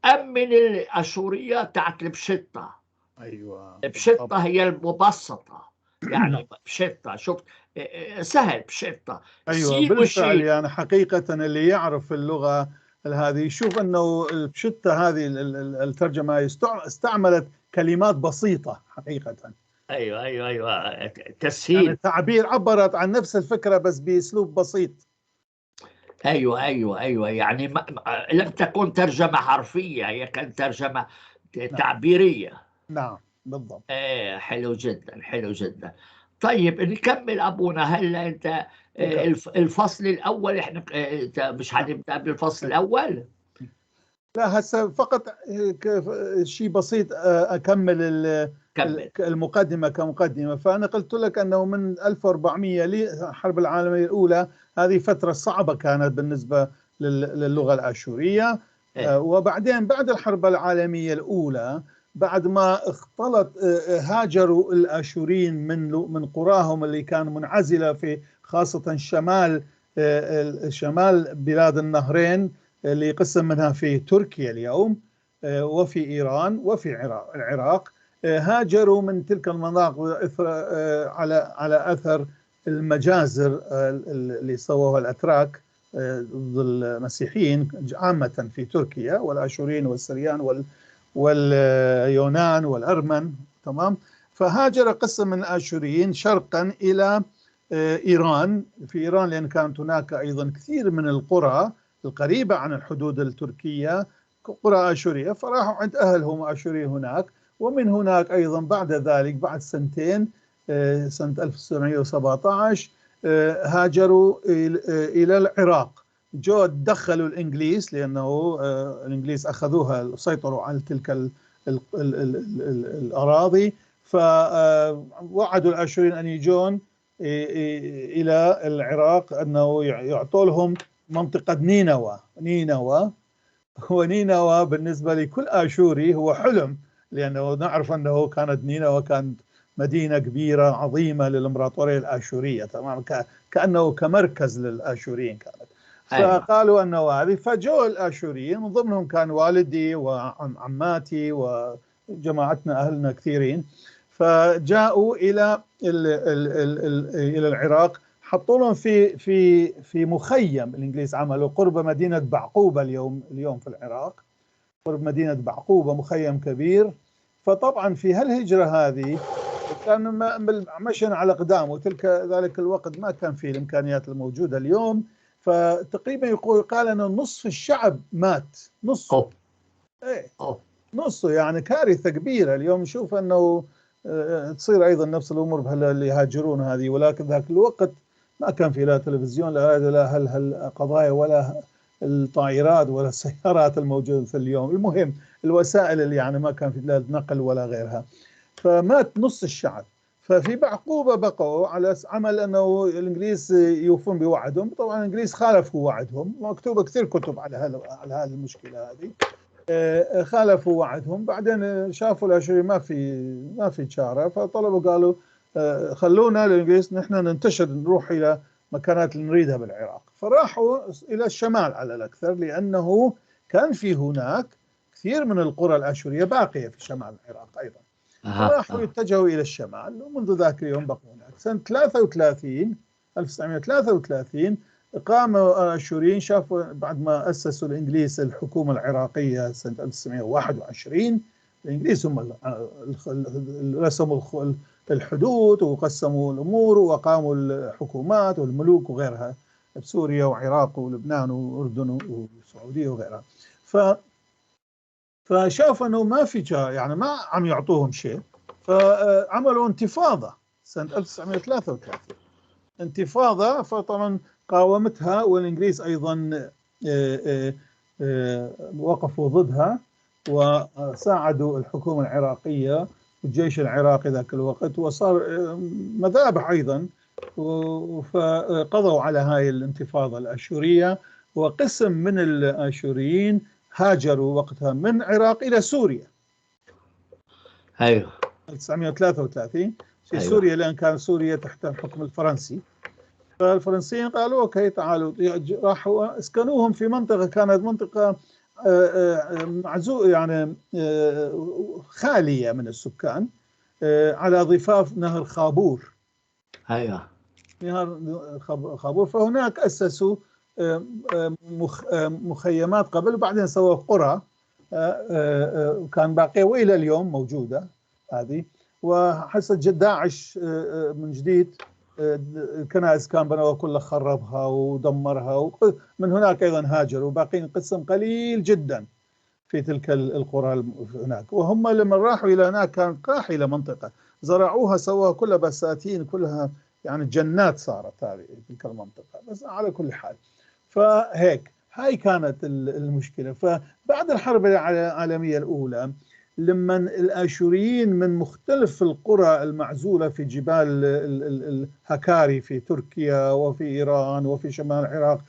أم من الأشورية تاعت البشطة؟ أيوة، البشطة هي المبسطة، يعني بشطة، شفت سهل بشطة. أيوة بالفعل، يعني حقيقة اللي يعرف اللغة هذه يشوف أنه البشطة هذه الترجمة استعملت كلمات بسيطة حقيقة. أيوة أيوة أيوة، تسهيل يعني التعبير، عبرت عن نفس الفكرة بس بأسلوب بسيط. أيوة أيوة أيوة، يعني لم تكن ترجمة حرفية، هي كانت ترجمة تعبيرية. نعم بالضبط. إيه حلو جدا حلو جدا. طيب نكمل أبونا. هلا أنت الفصل الأول، إحنا مش هنبدأ بالفصل الأول؟ لا هسه فقط شيء بسيط أكمل كمل. المقدمة كمقدمة. فأنا قلت لك أنه من 1400 للحرب العالمية الأولى هذه فترة صعبة كانت بالنسبة للغة الآشورية. إيه. وبعدين بعد الحرب العالمية الأولى، بعد ما اختلط، هاجروا الآشوريين من قراهم اللي كان منعزلة في خاصة شمال بلاد النهرين اللي قسم منها في تركيا اليوم، وفي إيران وفي العراق. هاجروا من تلك المناطق على أثر المجازر اللي سووها الأتراك ضد المسيحيين عامة في تركيا، والآشوريين والسريان واليونان والأرمن، تمام. فهاجر قسم من الآشوريين شرقا إلى إيران، في إيران لأن كانت هناك أيضا كثير من القرى القريبة عن الحدود التركية قرى آشورية، فراحوا عند أهلهم آشورية هناك. ومن هناك أيضا بعد ذلك بعد سنتين، سنة 1917، هاجروا إلى العراق. جو دخلوا الإنجليز، لأنه الإنجليز أخذوها، سيطروا على تلك ال ال ال ال ال الأراضي، فوعدوا الآشوريين أن يجون إلى العراق، أنه يعطوا لهم منطقة نينوى. نينوى ونينوى بالنسبة لكل آشوري هو حلم، لأنه نعرف أنه كانت نينوى كانت مدينة كبيرة عظيمة للإمبراطورية الآشورية، تمام، كأنه كمركز للآشوريين كانت. فقالوا أنه هذه، فجو الآشوريين من ضمنهم كان والدي وعماتي وجماعتنا أهلنا كثيرين، فجاءوا إلى ال ال ال ال إلى العراق، حطوا لهم في مخيم الإنجليز عملوا قرب مدينة بعقوبة اليوم في العراق، قرب مدينة بعقوبة مخيم كبير. فطبعا في هالهجرة هذه كان مشينا على أقدام، وتلك ذلك الوقت ما كان فيه الإمكانيات الموجودة اليوم. فتقريبا يقال أن نصف الشعب مات، نصه. إيه. نصه، يعني كارثة كبيرة. اليوم نشوف أنه تصير أيضا نفس الأمور اللي يهاجرون هذه، ولكن ذاك الوقت ما كان في لا تلفزيون لا هذا لا هالقضايا ولا الطائرات ولا السيارات الموجودة في اليوم. المهم الوسائل اللي يعني ما كان في لا نقل ولا غيرها، فمات نص الشعب. ففي بعقوبة بقوا على عمل أنه الإنجليز يوفون بوعدهم. طبعا الإنجليز خالفوا وعدهم، مكتوبة كثير كتب على هذه المشكلة هذه. خالفوا وعدهم، بعدين شافوا الأشوريين ما في شارة، فطلبوا قالوا خلونا الإنجليز نحن ننتشر نروح إلى مكانات اللي نريدها بالعراق. فراحوا إلى الشمال على الأكثر، لأنه كان في هناك كثير من القرى الأشورية باقية في شمال العراق أيضا. فراحوا يتجهوا إلى الشمال، ومنذ ذاك اليوم بقوا هناك. سنة 1933 قام الأشوريين، شافوا بعد ما أسسوا الإنجليز الحكومة العراقية سنة 1921، الإنجليز هم رسموا الحدود وقسموا الأمور وأقاموا الحكومات والملوك وغيرها بسوريا وعراق ولبنان وأردن والسعودية وغيرها. فشافوا أنه ما في يعني ما عم يعطوهم شيء، فعملوا انتفاضة سنة 1933، انتفاضة. فطبعا قاومتها، والإنجليز أيضا وقفوا ضدها وساعدوا الحكومة العراقية والجيش العراقي ذاك الوقت، وصار مذابح أيضا، فقضوا على هاي الانتفاضة الأشورية. وقسم من الأشوريين هاجروا وقتها من العراق إلى سوريا. أيوه. 1933 في أيوة. سوريا، لأن كان سوريا تحت الحكم الفرنسي. فالفرنسيين قالوا okay تعالوا، راحوا اسكنوهم في منطقة كانت منطقة معزولة، يعني خالية من السكان، على ضفاف نهر خابور. أيوة. نهر خابور. فهناك أسسوا مخيمات قبل، وبعدين سووا قرى كان باقية وإلى اليوم موجودة هذه. وحست داعش من جديد، الكنائس كان بنوها كلها خربها ودمرها، ومن هناك أيضا هاجروا، وباقين قسم قليل جدا في تلك القرى هناك. وهم لما راحوا إلى هناك كان قاحلة منطقة زرعوها سووها كلها بساتين، كلها يعني جنات صارت هذه تلك المنطقة. بس على كل حال فهيك هاي كانت المشكلة. فبعد الحرب العالمية الأولى لما الآشوريين من مختلف القرى المعزولة في جبال الهكاري في تركيا وفي إيران وفي شمال العراق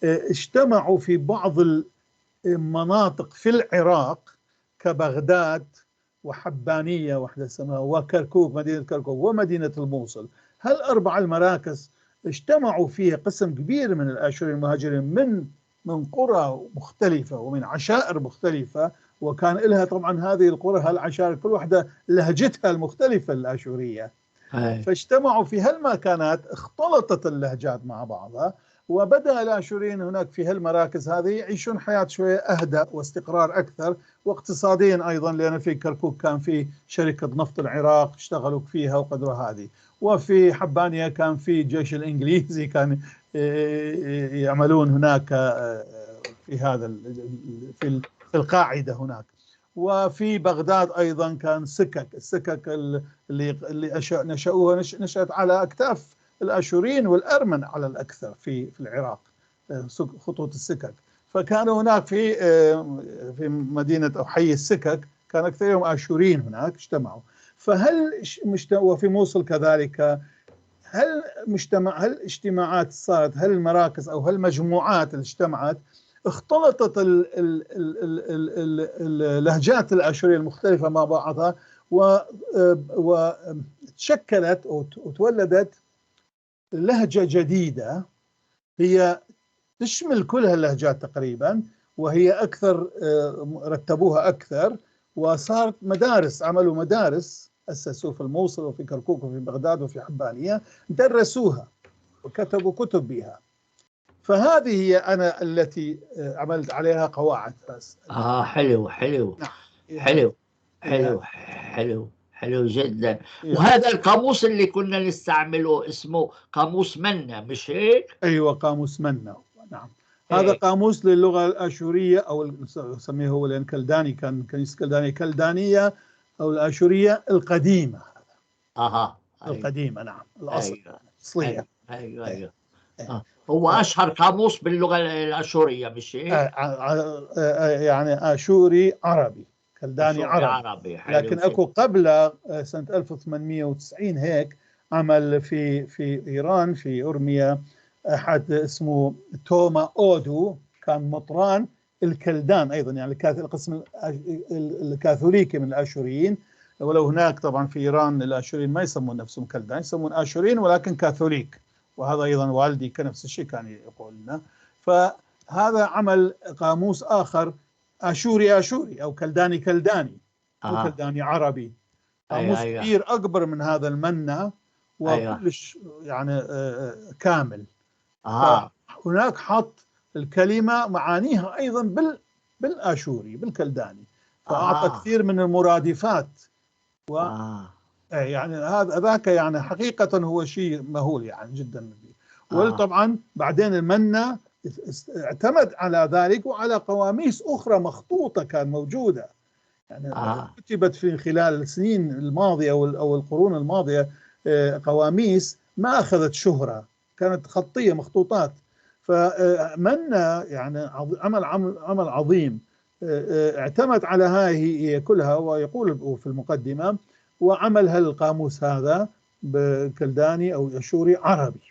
اجتمعوا في بعض المناطق في العراق كبغداد وحبانية واحدة اسمها، وكركوك، مدينة كركوك، ومدينة الموصل. هالأربع المراكز اجتمعوا فيها قسم كبير من الآشوريين المهاجرين من قرى مختلفة ومن عشائر مختلفة، وكان لها طبعا هذه القرى هالعشائر كل واحدة لهجتها المختلفة الآشورية. فاجتمعوا في هالمكانات، اختلطت اللهجات مع بعضها، وبدأ الآشوريين هناك في هالمراكز هذه يعيشون حياة شوية أهدأ واستقرار أكثر، واقتصاديا أيضا، لأن في كركوك كان في شركة نفط العراق اشتغلوا فيها وقدروا هذه، وفي حبانيا كان في الجيش الإنجليزي كان يعملون هناك في هذا في القاعدة هناك. وفي بغداد أيضا كان سكك، السكك اللي نشأوها نشأت على أكتاف الآشوريين والأرمن على الأكثر في العراق، خطوط السكك. فكانوا هناك في مدينة أو حي السكك كان أكثرهم آشوريين هناك اجتمعوا. فهل وفي موصل كذلك، هل مجتمع، هل اجتماعات صارت، هل المراكز أو هل المجموعات اللي اجتمعت اختلطت اللهجات الآشورية المختلفة مع بعضها، وتشكلت وتولدت لهجة جديدة هي تشمل كل هاللهجات تقريبا، وهي أكثر رتبوها أكثر، وصارت مدارس، عملوا مدارس أسسوا في الموصل وفي كركوك وفي بغداد وفي حبانية، درسوها وكتبوا كتب بها. فهذه هي أنا التي عملت عليها قواعد. حلو حلو. نعم. حلو حلو حلو حلو جدا. وهذا القاموس اللي كنا نستعمله اسمه قاموس منا، مش هيك؟ ايوه، قاموس منا، نعم. هذا قاموس للغة الآشورية، أو نسميه هو لأن كلداني، كان كنيسة كلدانية، كلدانية أو الآشورية القديمة. أها، أيوة. القديمة، نعم، الأصل. أيوة. الأصلية. أيوة أيوة. هو أشهر قاموس باللغة الآشورية، مش هيك؟ يعني آشوري عربي، كلداني عربي. لكن أكو قبل سنة 1890 هيك عمل في إيران في أرميا أحد اسمه توما أودو، كان مطران الكلدان أيضا، يعني القسم الكاثوليكي من الآشوريين. ولو هناك طبعا في إيران الآشوريين ما يسمون نفسهم كلدان، يسمون آشوريين ولكن كاثوليك، وهذا أيضا والدي كنفس الشيء كان يقول لنا. فهذا عمل قاموس آخر آشوري آشوري أو كلداني كلداني أو كلداني عربي، قاموس كبير أكبر من هذا المنة، وكلش يعني كامل. هناك حط الكلمة معانيها أيضا بالآشوري بالكلداني، فأعطى كثير من المرادفات يعني هذاك يعني حقيقة هو شيء مهول يعني جدا. وطبعا بعدين المنة اعتمد على ذلك وعلى قواميس أخرى مخطوطة كان موجودة، يعني كتبت في خلال السنين الماضية أو القرون الماضية قواميس ما أخذت شهرة، كانت خطية مخطوطات. فمنة يعني عمل عمل عظيم، اعتمد على هاي كلها، ويقول في المقدمة وعمل هالقاموس هذا بكلداني أو أشوري عربي.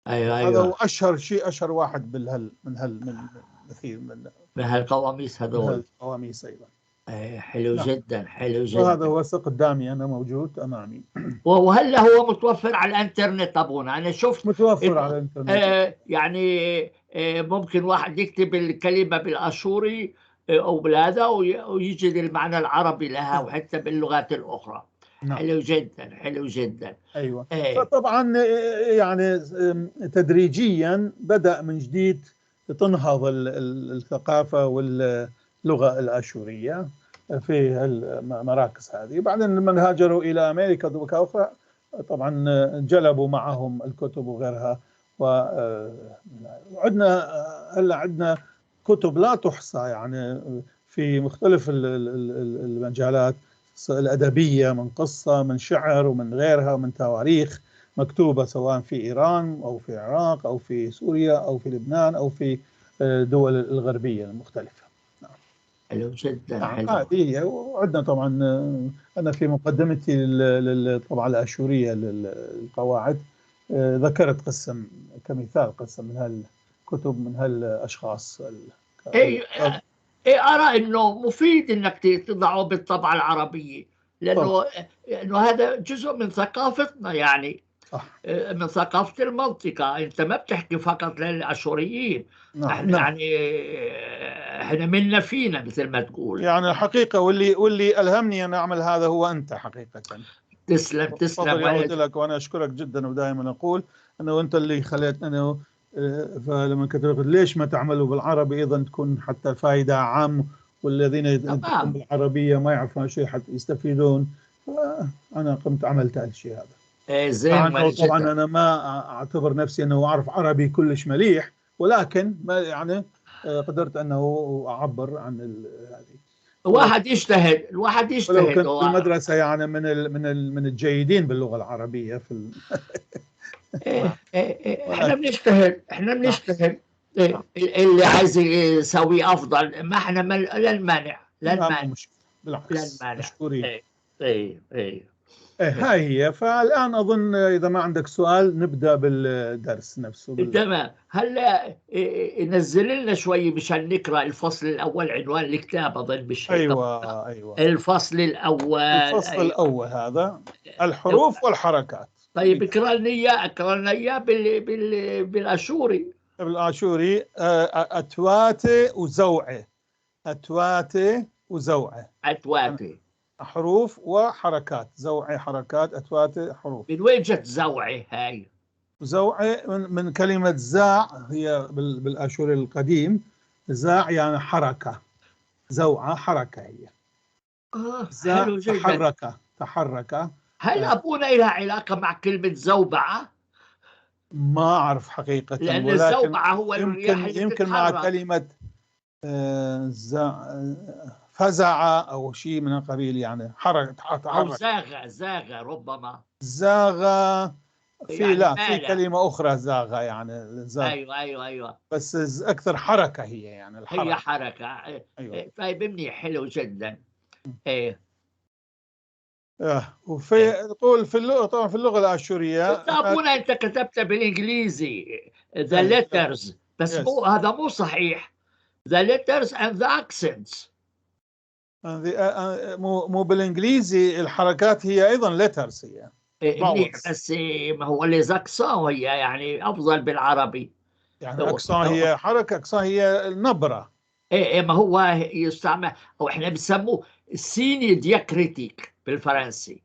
أيوة. هذا هو أشهر شيء، أشهر واحد بالهل من هال من مثير من هالقواميس هذول القواميس أيضا. حلو. نعم. جدا حلو جدا. وهذا هو قدامي أنا موجود أمامي. وهل هو متوفر على الإنترنت؟ أبونا أنا شفت متوفر على الإنترنت. يعني ممكن واحد يكتب الكلمة بالأشوري أو بالهذا ويجد المعنى العربي لها، وحتى باللغات الأخرى. نعم. حلو جدا حلو جدا. أيوة. فطبعا يعني تدريجيا بدأ من جديد تنهض الثقافة واللغة الآشورية في المراكز هذه. بعدين لما هاجروا إلى أمريكا أخرى طبعا جلبوا معهم الكتب وغيرها، وعندنا هلا عندنا كتب لا تحصى يعني في مختلف المجالات الأدبية، من قصة، من شعر، ومن غيرها، ومن تواريخ مكتوبة سواء في إيران أو في العراق أو في سوريا أو في لبنان أو في دول الغربية المختلفة. نعم. حلو جدا. نعم. حلو. هذه هي. وعندنا طبعا أنا في مقدمتي للطبعة الآشورية للقواعد ذكرت قسم كمثال، قسم من هالكتب من هالأشخاص. ايه ايه، ارى انه مفيد انك تضعه بالطبعه العربيه، لانه هذا جزء من ثقافتنا يعني. صح. من ثقافة المنطقه. انت ما بتحكي فقط للاشوريين. احنا يعني احنا منا فينا مثل ما تقول. يعني الحقيقة واللي ألهمني أن أعمل هذا هو أنت حقيقة. تسلم تسلم. فضل يعود لك، وأنا أشكرك جدا، ودائما أقول أنه أنت اللي خليت أنه فلما كتبت ليش ما تعملوا بالعربي أيضا تكون حتى فائدة عام، والذين ينطقون بالعربية ما يعرفون شيء حتى يستفيدون. أنا قمت عملت هالشيء هذا. إيه زين. طبعا أنا ما أعتبر نفسي أنه أعرف عربي كلش مليح، ولكن ما يعني قدرت أنه أعبر عن هذه. الواحد يجتهد، الواحد يجتهد. ولو كنت في المدرسة يعني من الجيدين باللغة العربية في إيه إيه إيه، احنا بنجتهد، احنا بنجتهد. إيه، اللي عايز يسوي افضل، ما احنا لا المانع، لا المانع. بالعكس. لا المانع. مشكورين. إيه إيه إيه. إيه هاي هي. فالآن أظن إذا ما عندك سؤال نبدأ بالدرس نفسه. تمام. هلا نزل لنا شوي مشان نقرأ الفصل الأول، عنوان الكتاب أظن مش هيك؟ أيوة. الفصل الأول. الفصل أيوة. الأول هذا الحروف والحركات. طيب اقرأ لنا إياه، اقرأ لنا إياه بالآشوري. بالآشوري أتواتي وزوعة. أتواتي وزوعة. أتواتي حروف وحركات، زوعة حركات، أتواتي حروف. من وين جت زوعة هاي؟ زوعة من كلمة زاع، هي بالآشوري القديم زاع يعني حركة، زوعة حركة هي. زاع حلو جدا. تحرك، تحرك. هل أبونا لها علاقة مع كلمة زوبعة؟ ما أعرف حقيقة، لأن الزوبعة هو الرياح اللي يمكن مع تتحرك. كلمة فزع أو شيء من القبيل، يعني حركة، أو تحرك. زاغة، زاغة ربما. زاغة في يعني لا، في مالة. كلمة أخرى زاغة يعني زاغة. أيوة. بس أكثر حركة هي يعني الحركة. هي حركة. أيوة. طيب منيح، حلو جدا. إيه. وفي نقول في اللغة، طبعا في اللغة الآشورية. بس أبونا أنت كتبت بالإنجليزي the letters، بس مو هذا مو صحيح. The letters and the accents. مو بالإنجليزي، الحركات هي أيضا letters هي. إيه، منيح، Vowels. بس ما هو les accents هي يعني أفضل بالعربي. يعني accent هي حركة، accent هي النبرة. إيه، ما هو يستعمل، أو إحنا بنسموه signes diacritiques بالفرنسي.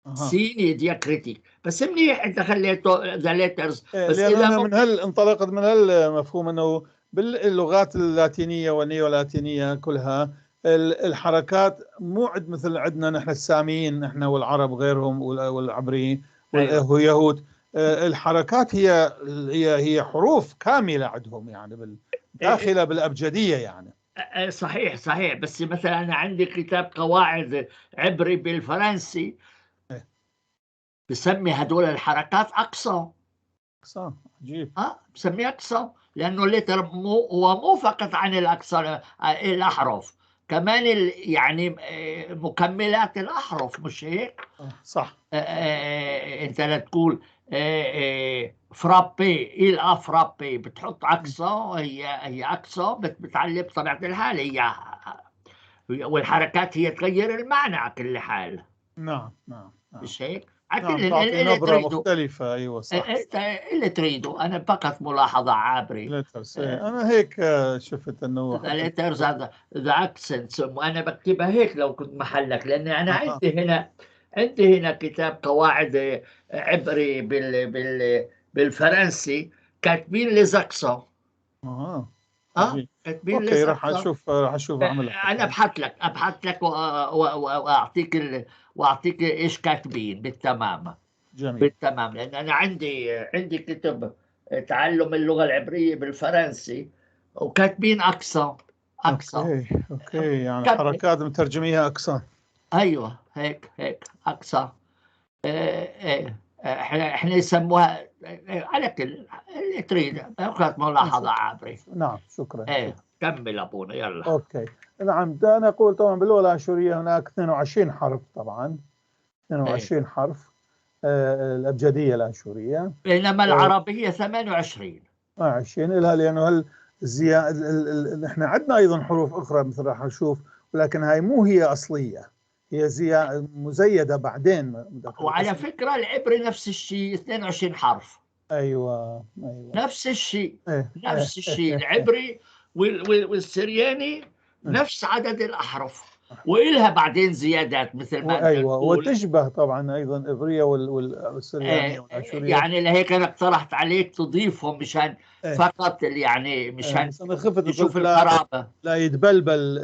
Signes diacritiques. بس منيح أنت خليته the letters. إيه، بس لأن إذا أنا مو من هل انطلقت من هالمفهوم أنه باللغات اللاتينية والنيولاتينية كلها الحركات مو عند مثل عندنا نحن الساميين، نحن والعرب غيرهم والعبريين واليهود. الحركات هي حروف كاملة عندهم، يعني داخلة بالأبجدية يعني. صحيح صحيح. بس مثلا أنا عندي كتاب قواعد عبري بالفرنسي بسمي هدول الحركات accents. accents، عجيب. بسميه accents لأنه lettre هو مو فقط عن ال accents، الأحرف كمان مكملات الأحرف، مش هيك؟ صح. أنت لا تقول، frappé، il a frappé، بتحط accent، هي accent بتعلم بطبيعة الحال، هي والحركات هي تغير المعنى على كل حال. نعم، نعم، نعم. مش هيك؟ على نعم، كل تعطي اللي نبرة تريده. مختلفة. أيوة، صح. أنت اللي تريده. أنا فقط ملاحظة عابرة. Letters. إيه، أنا هيك شفت إنه The letters are the accents، وأنا بكتبها هيك لو كنت محلك، لأن أنا عندي هنا كتاب قواعد عبري بالفرنسي كاتبين les accents. عجيب. كاتبين okay، les accents. راح أشوف أعمل. أنا أبحث لك وأعطيك إيش كاتبين بالتمام. بالتمام، لأن أنا عندي كتب تعلم اللغة العبرية بالفرنسي وكاتبين accents، accents. okay، يعني حركات مترجميها accents. أيوة، هيك accents. إحنا يسموها، على كل اللي تريد. أخذت ملاحظة عابرة. نعم، شكراً. إيه. كمل أبونا يلا. okay نعم، أنا أقول طبعا باللغة الآشورية هناك 22 حرف، طبعا 22 حرف الأبجدية الآشورية، بينما العربية 28. 28 لها، لأنه نحن عندنا أيضا حروف أخرى مثل راح نشوف، ولكن هاي مو هي أصلية، هي مزيدة بعدين. وعلى فكرة العبري نفس الشيء 22 حرف. أيوة أيوة، نفس الشيء. نفس الشيء العبري والسرياني نفس عدد الأحرف، وإلها بعدين زيادات مثل ما أيوة، وتشبه طبعا أيضا العبرية والسريانية والآشورية. يعني لهيك أنا اقترحت عليك تضيفهم مشان فقط يعني مشان تشوف القرابة، لا يتبلبل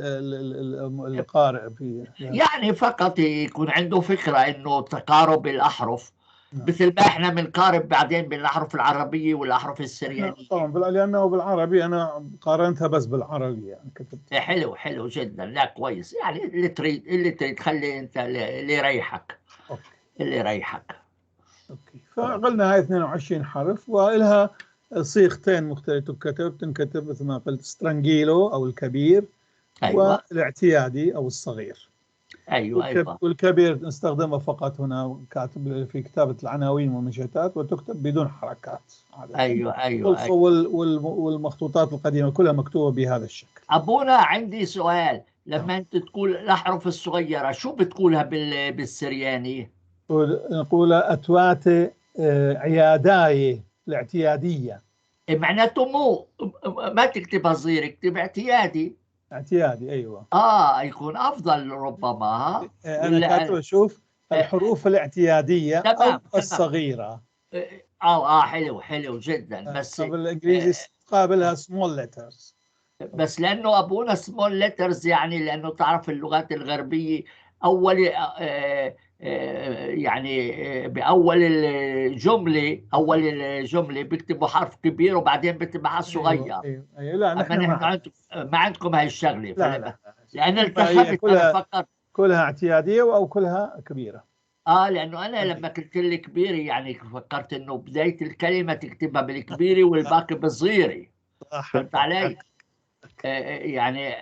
القارئ فيه، يعني فقط يكون عنده فكرة إنه تقارب الأحرف. نعم. مثل ما احنا بنقارب بعدين بين الاحرف العربية والاحرف السريانية. طبعا لانه بالعربي انا قارنتها بس بالعربي يعني كتبت. حلو حلو جدا، لا كويس، يعني اللي تريد اللي تريد، خلي انت اللي يريحك. okay. اللي يريحك. okay، فقلنا هاي 22 حرف والها صيغتين مختلفة تكتب، تنكتب مثل ما قلت سترانجيلو او الكبير. أيوة. والاعتيادي او الصغير. أيوة أيوة. والكبير نستخدمه فقط هنا كاتب في كتابة العناوين والمنشآت، وتكتب بدون حركات عادة. أيوة أيوة, أيوة. والمخطوطات القديمة كلها مكتوبة بهذا الشكل. أبونا عندي سؤال، لما أنت تقول الأحرف الصغيرة شو بتقولها بالسرياني؟ نقول أتوات عياداي الاعتيادية. معناته مو ما تكتبها صغير، اكتب اعتيادي. اعتيادي ايوه، يكون افضل ربما. انا كاتب اشوف الحروف الاعتيادية او الصغيرة. حلو حلو جدا. بس بالانجليزي قابلها small letters، بس لانه ابونا small letters يعني لانه تعرف اللغات الغربية اول يعني باول الجملة، اول الجملة بيكتبوا حرف كبير وبعدين بيكتبوا حرف صغير. ايوه ايوه، لا نحن ما عندكم هاي الشغلة. لا لا، لان التخبت انا فكرت كلها اعتياديه او كلها كبيرة. لانه انا لما قلت لي كبيرة يعني فكرت انه بداية الكلمة تكتبها بالكبيره والباقي بالصغيره. فهمت علي؟ يعني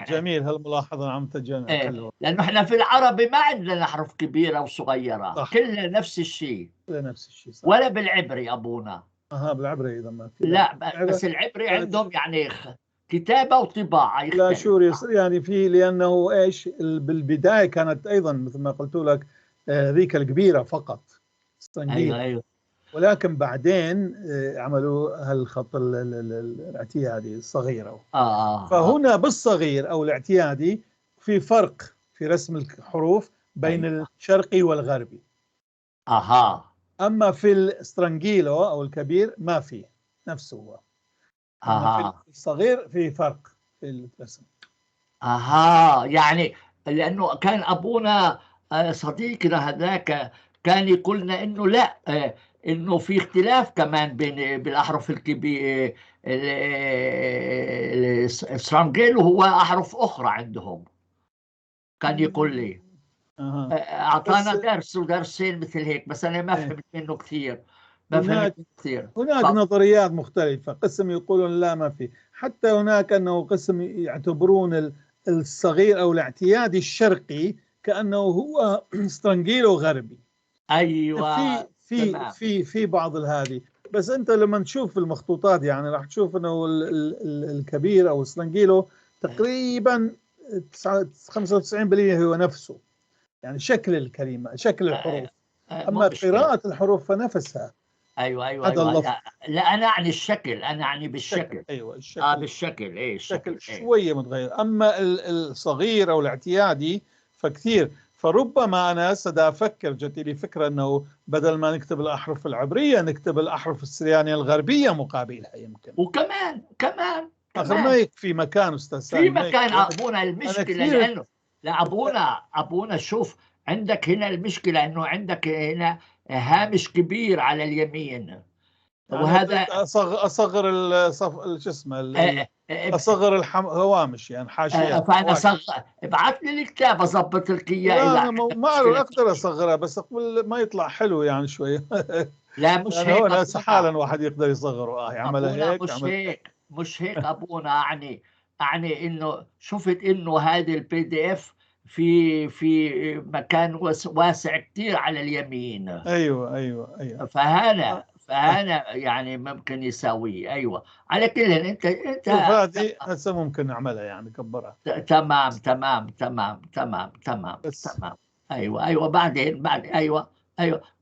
جميل هالملاحظه، عم تجمع. لانه احنا في العربي ما عندنا حروف كبيرة وصغيره، صح. كلنا نفس الشيء، كلنا نفس الشيء، صح. ولا بالعبري ابونا؟ بالعبري ايضا ما في. لا بس العبري عندهم يعني كتابه وطباعه. لا شوري يعني في، لانه ايش بالبداية كانت ايضا مثل ما قلت لك ذيك الكبيرة فقط. ايوه ايوه، ولكن بعدين عملوا هالخط الاعتيادي الصغيرة. فهنا بالصغير أو الاعتيادي في فرق في رسم الحروف بين الشرقي والغربي. أما في السترانجيلو أو الكبير ما في، نفسه هو. في الصغير في فرق في الرسم. يعني لأنه كان أبونا صديقنا هذاك كان يقولنا إنه لا، انه في اختلاف كمان بين بالاحرف الكبيرة، السترانجيلو هو احرف اخرى عندهم، كان يقول لي. اعطانا درس ودرسين مثل هيك، بس انا ما فهمت منه كثير، ما فهمت كثير. هناك نظريات مختلفة، قسم يقولون لا ما في، حتى هناك انه قسم يعتبرون الصغير او الاعتيادي الشرقي كانه هو سترانجيلو غربي. ايوه، في في في بعض الهذه، بس انت لما تشوف المخطوطات يعني راح تشوف انه الكبير او السترانجيلو تقريبا 95% هو نفسه، يعني شكل الكلمة، شكل الحروف. اما قراءة الحروف فنفسها. ايوه ايوه, أيوة. لا انا اعني الشكل، انا اعني بالشكل. ايوه الشكل، بالشكل، ايه الشكل شوية متغير. اما الصغير او الاعتيادي فكثير. فربما أنا هسه أفكر، جت لي فكرة أنه بدل ما نكتب الأحرف العبرية نكتب الأحرف السريانية الغربية مقابلها يمكن. وكمان كمان آخر ما يكفي مكان أستاذ سامي، في مكان أبونا. المشكلة لأنه لا أبونا شوف عندك هنا المشكلة أنه عندك هنا هامش كبير على اليمين، وهذا أصغر الصف شو اسمه اصغر الهوامش يعني حاشية. فانا صغر، ابعث لي الكتاب اظبط لك اياه. لا انا ما اقدر اصغرها، بس اقول ما يطلع حلو يعني شوي. لا مش يعني هيك، هون حالا واحد يقدر يصغره، يعملها هيك. مش هيك، مش هيك ابونا، يعني يعني انه شفت انه هذا ال PDF في مكان واسع كثير على اليمين. ايوه. فهنا يعني ممكن يساويه. ايوه، على كل انت شوف، هذه هسه ممكن نعملها، يعني كبرها. تمام. بس. تمام، ايوه، بعدين بعد ايوه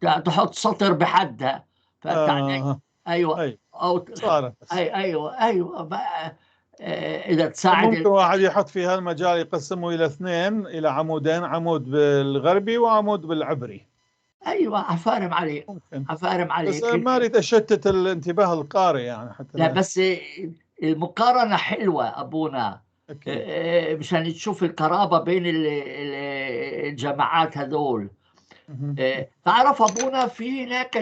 تحط سطر بحدها، فهمت علي؟ ايوه. او صارت. ايوه بقى، اذا تساعد. ممكن واحد يحط في هالمجال يقسمه الى اثنين، الى عمودين، عمود بالغربي وعمود بالعبري. ايوه، عفارم عليك. ممكن. عفارم بس عليك. ما اريد اشتت الانتباه القارئ يعني حتى لا، بس المقارنة حلوة ابونا. مشان تشوف القرابة بين الجماعات هذول. تعرف ابونا، في هناك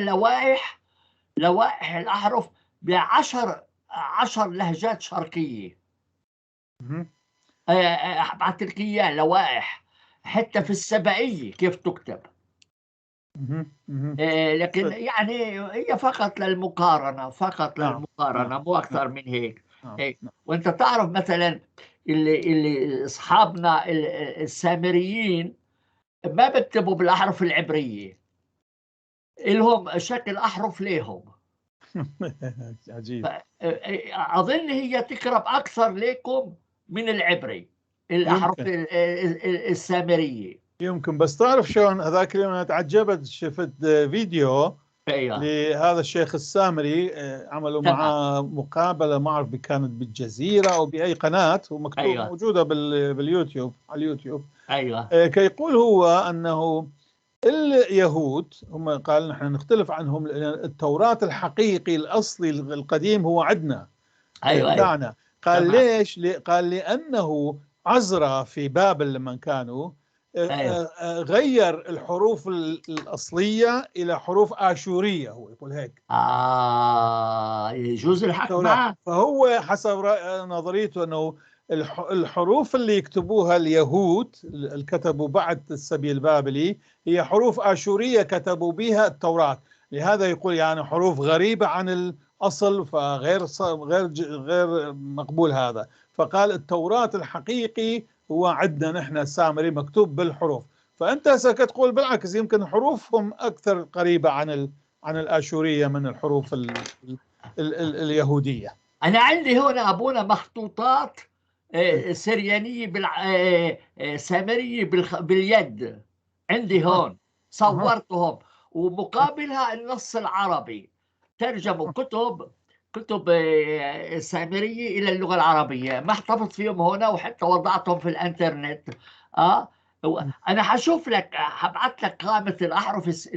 لوائح الاحرف بعشر 10 لهجات شرقيه. ابعث لك اياه، لوائح حتى في السبائيه كيف تكتب. مهم. مهم. لكن يعني هي فقط للمقارنه، فقط للمقارنه، مو اكثر من هيك. إيه. وانت تعرف مثلا اللي اصحابنا السامريين ما بكتبوا بالاحرف العبريه، لهم شكل احرف ليهم. عجيب. اظن هي تقرب اكثر لكم من العبري، الاحرف يمكن. السامريه. يمكن، بس تعرف شلون، هذاك اليوم انا تعجبت، شفت فيديو لهذا الشيخ السامري، عملوا معاه مقابله، ما اعرف كانت بالجزيره او باي قناه، ومكتوب موجودة باليوتيوب، على اليوتيوب. كيقول هو انه اليهود هم، قال نحن نختلف عنهم لأن التوراة الحقيقي الأصلي القديم هو عندنا بتاعنا. قال ليش؟ قال لأنه عزرا في بابل لما كانوا غير الحروف الأصلية إلى حروف آشورية، هو يقول هيك. اه، يجوز الحق التوراة. معه. فهو حسب نظريته أنه الحروف اللي يكتبوها اليهود اللي كتبوا بعد السبي البابلي هي حروف آشورية كتبوا بها التوراة، لهذا يقول يعني حروف غريبة عن الأصل، فغير غير مقبول هذا. فقال التوراة الحقيقي هو عندنا نحن السامري مكتوب بالحروف. فأنت هسه تقول بالعكس، يمكن حروفهم أكثر قريبة عن الآشورية من الحروف اليهودية. انا عندي هنا ابونا مخطوطات سريانيه سامريه باليد عندي هون، صورتهم، ومقابلها النص العربي، ترجموا كتب سامريه الى اللغة العربيه. ما احتفظت فيهم هنا وحتى وضعتهم في الانترنت. انا حشوف لك، حبعت لك قائمة الاحرف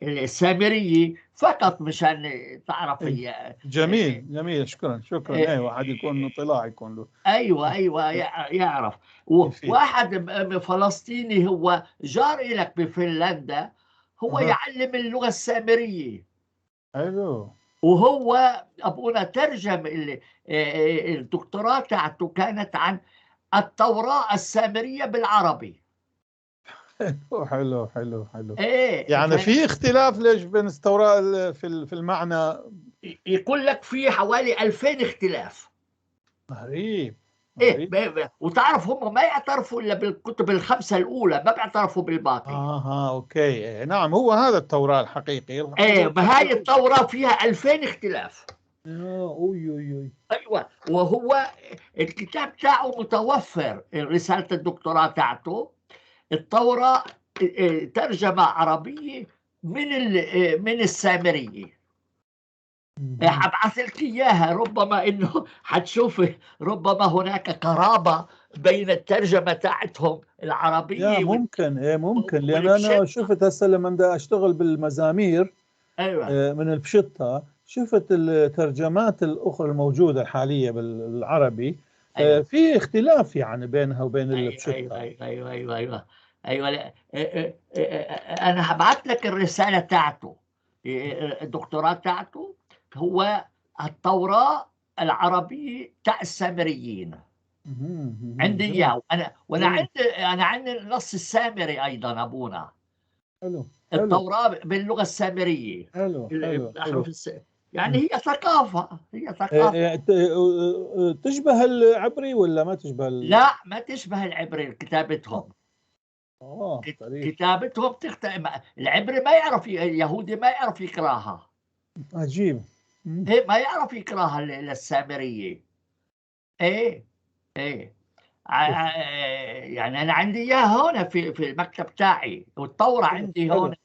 السامرية فقط مشان تعرف هي. جميل جميل، شكرا شكرا. إيه. ايوه، عاد يكون اطلاع يكون له. ايوه، يعرف. يفيد. واحد فلسطيني هو جار لك بفنلندا، هو يعلم اللغة السامريه. وهو ابونا ترجم الدكتوراه تاعته كانت عن التوراة السامرية بالعربي. حلو حلو حلو حلو. ايه. يعني في اختلاف ليش بين التوراة في المعنى؟ يقول لك في حوالي 2000 اختلاف. غريب. ايه. غريب. وتعرف هم ما يعترفوا الا بالكتب الخمسة الاولى، ما بيعترفوا بالباقي. اها، okay، إيه. نعم، هو هذا التوراة الحقيقي. ايه، ما هاي التوراة فيها 2000 اختلاف. اوي اوي اوي. ايوه، وهو الكتاب تاعه متوفر، رسالة الدكتوراه تاعته، التوراة ترجمه عربية من السامريه. حبعث لك اياها، ربما انه حتشوف ربما هناك قرابة بين الترجمة تاعتهم العربية يا ممكن، ايه ممكن، لان انا والبشتة. شفت هسه لما بدي اشتغل بالمزامير من البشتة، شفت الترجمات الاخرى الموجودة الحالية بالعربي، في اختلاف يعني بينها وبين البشتة. ايوه، لا. انا هبعث لك الرسالة تاعته، الدكتوراه تاعته هو التوراة العربية تاع السامريين. مهم، مهم. عندي اياه انا، وانا عندي النص السامري ايضا ابونا. حلو حلو. التوراة باللغة السامريه. حلو حلو. الاحرف حلو. يعني هي ثقافة، هي ثقافة. تشبه العبري ولا ما تشبه لا، ما تشبه العبري كتابتهم. كتابتهم العبري ما يعرف، اليهودي ما يعرف يقراها. عجيب. إيه، ما يعرف يقراها للسامرية. ايه ايه، يعني انا عندي اياها هنا في المكتب تاعي، والتوراة عندي هون.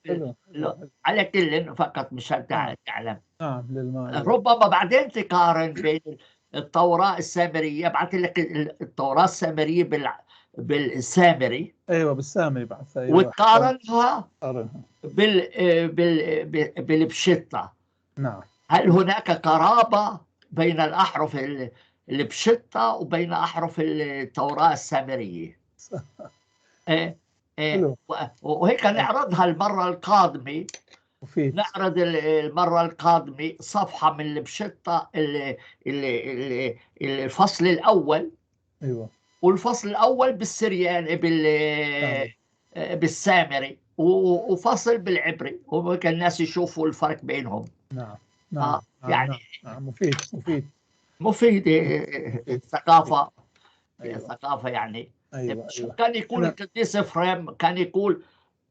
على كل فقط مشان تعلم. نعم، للمعلومة. ربما بعدين تقارن بين التوراة السامرية، ابعث لك التوراة السامرية بالسامري. ايوه، بالسامري بعث. أيوة. وتقارنها بالبشتة. نعم. هل هناك قرابة بين الأحرف البشتة وبين أحرف التوراة السامرية؟ إيه إيه. وهيك نعرضها المرة القادمة. نعرض المرة القادمة صفحة من البشتة، الفصل الأول. أيوة. والفصل الأول بالسريان بالسامري، وفصل بالعبري، وممكن الناس يشوفوا الفرق بينهم. نعم نعم. يعني نعم. مفيد مفيد مفيد. الثقافة. أيوة. الثقافة يعني. أيوة. شو كان يقول القديس إفرام؟ كان يقول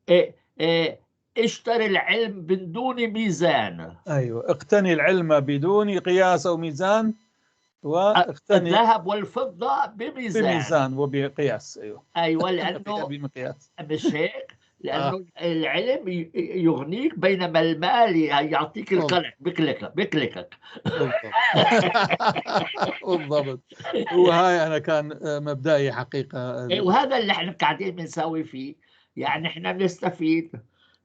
إيه إيه، اشتري العلم بدون ميزان. أيوة، اقتني العلم بدون قياس أو ميزان، واقتني الذهب والفضة بميزان، بميزان وبقياس. أيوة أيوة، لأنه بمقياس، مش هيك؟ لأنه العلم يغنيك، بينما المال يعطيك القلق، بكلكك. بالضبط. وهاي أنا كان مبدئي حقيقة. وهذا اللي احنا قاعدين بنسوي فيه، يعني احنا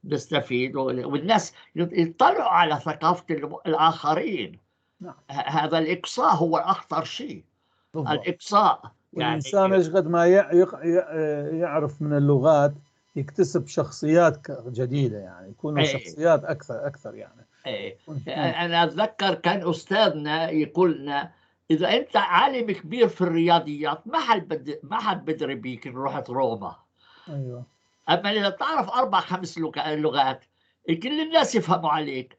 بنستفيد، والناس يطلعوا على ثقافة الآخرين. نعم. هذا الإقصاء هو أخطر شيء. الإقصاء يعني الإنسان إيش قد ما يعرف من اللغات يكتسب شخصيات جديدة، يعني يكون شخصيات أكثر أكثر يعني. إيه. أنا أتذكر كان أستاذنا يقول لنا إذا أنت عالم كبير في الرياضيات ما حد بدري بيك إن رحت روما. أيوة. أما إذا تعرف 4 5 لغات كل الناس يفهموا عليك.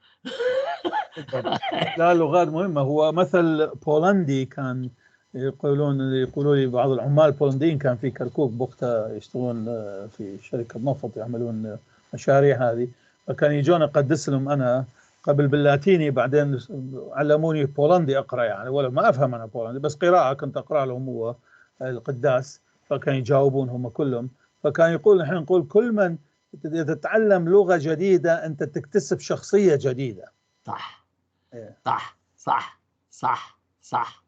لا، لغات مهمة. هو مثل بولندي كان يقولوا لي بعض العمال البولنديين كان في كركوك بوقتها يشتغلون في شركة نفط، يعملون مشاريع هذه، فكان يجون أقدس لهم أنا قبل باللاتيني، بعدين علموني بولندي أقرأ، يعني ولا ما أفهم أنا بولندي، بس قراءة كنت أقرأ لهم هو القداس، فكان يجاوبون هم كلهم. فكان يقول نحن نقول كل من تتعلم لغة جديدة أنت تكتسب شخصية جديدة. صح. صح صح صح صح،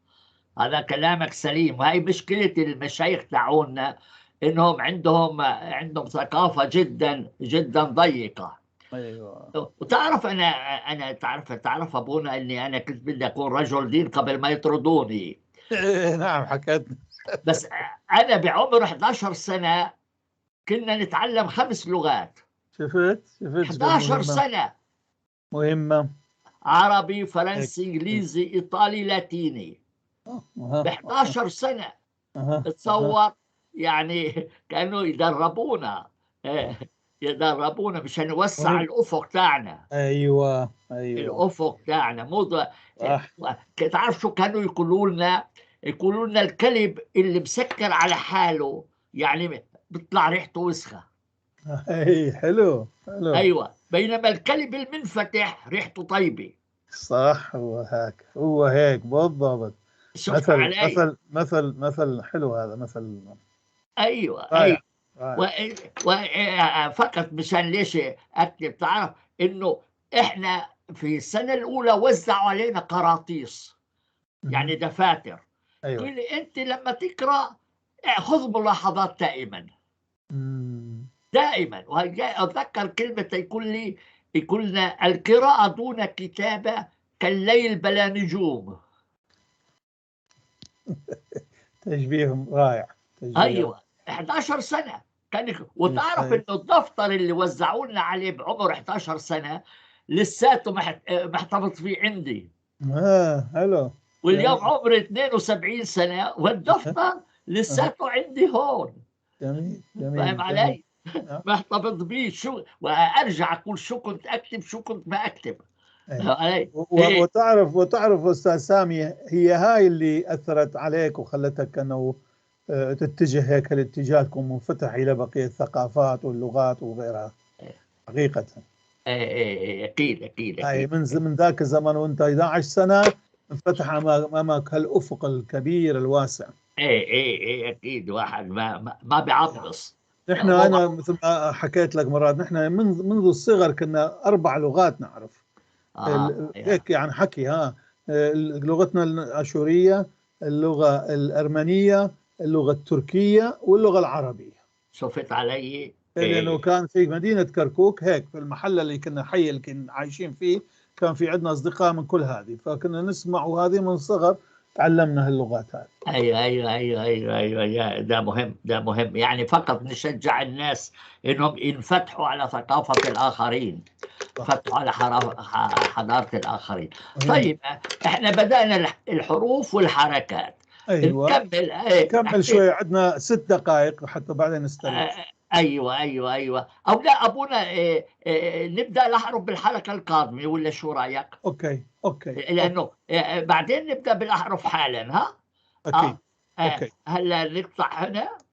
هذا كلامك سليم. وهي مشكلة المشايخ تاعونا، إنهم عندهم ثقافة جدا جدا ضيقة. أيوة. وتعرف أنا تعرف أبونا إني أنا كنت بدي أكون رجل دين قبل ما يطردوني. نعم حكيت. بس أنا بعمر 11 سنة كنا نتعلم 5 لغات. شفت 11 سنة مهمة. عربي، فرنسي، إنجليزي، إيطالي، لاتيني. ب 11 سنة. تصور يعني كانوا يدربونا مشان نوسع الأفق تاعنا. أيوة أيوة، الأفق تاعنا مو تعرف شو كانوا يقولوا لنا؟ يقولوا لنا الكلب اللي مسكر على حاله يعني بيطلع ريحته وسخة. اي حلو حلو. ايوه، بينما الكلب المنفتح ريحته طيبة. صح، هو هيك، هو هيك بالضبط. شفت علي؟ مثل مثل مثل حلو هذا مثل. ايوه ايوه. وفقط مشان ليش اكتب، تعرف انه احنا في السنة الاولى وزعوا علينا قراطيس، يعني دفاتر. أيوة. قل انت لما تقرا خذ ملاحظات دائما. دائما. واتذكر كلمة يقول لي، يقول لنا القراءة دون كتابه كالليل بلا نجوم. تشبيه رائع. تشبيه. ايوه 11 سنة كان. وتعرف انه الدفتر اللي وزعوا لنا عليه بعمر 11 سنة لساته محتفظ فيه عندي. حلو. واليوم عمري 72 سنة والدفتر لساته عندي هون. جميل جميل. فاهم علي؟ محتفظ بيه. شو وارجع اقول شو كنت اكتب شو كنت ما اكتب. إيه. إيه. وتعرف استاذ سامي، هي هاي اللي اثرت عليك وخلتك انه تتجه هيك الاتجاه، تكون منفتح الى بقية الثقافات واللغات وغيرها حقيقه. ايه، اكيد. هاي من ذاك الزمن وانت 11 سنة انفتح امامك هالافق الكبير الواسع. ايه، اكيد، واحد ما بيعبص. نحن، انا مثل ما حكيت لك مرات، نحن منذ الصغر كنا اربع لغات نعرف. هيك يعني حكي ها، لغتنا الاشوريه، اللغة الارمنيه، اللغة التركية واللغة العربيه. شفت علي؟ لانه كان في مدينة كركوك هيك في المحل اللي كنا، حي اللي كنا عايشين فيه، كان في عندنا اصدقاء من كل هذه، فكنا نسمع، وهذه من الصغر تعلمنا هاللغات هذه. ايوه، ده مهم، ده مهم. يعني فقط نشجع الناس انهم ينفتحوا على ثقافة الاخرين، فتحوا على حضارة الاخرين. طيب، احنا بدأنا الحروف والحركات. نكمل. نكمل شوي، عندنا 6 دقائق حتى بعدين نستريح. ايوه، او لا ابونا، إيه نبدا الاحرف بالحلقة القادمة ولا شو رايك؟ okay. لانه بعدين نبدا بالاحرف حالا، ها؟ اكيد. okay. هلا نقطع هنا.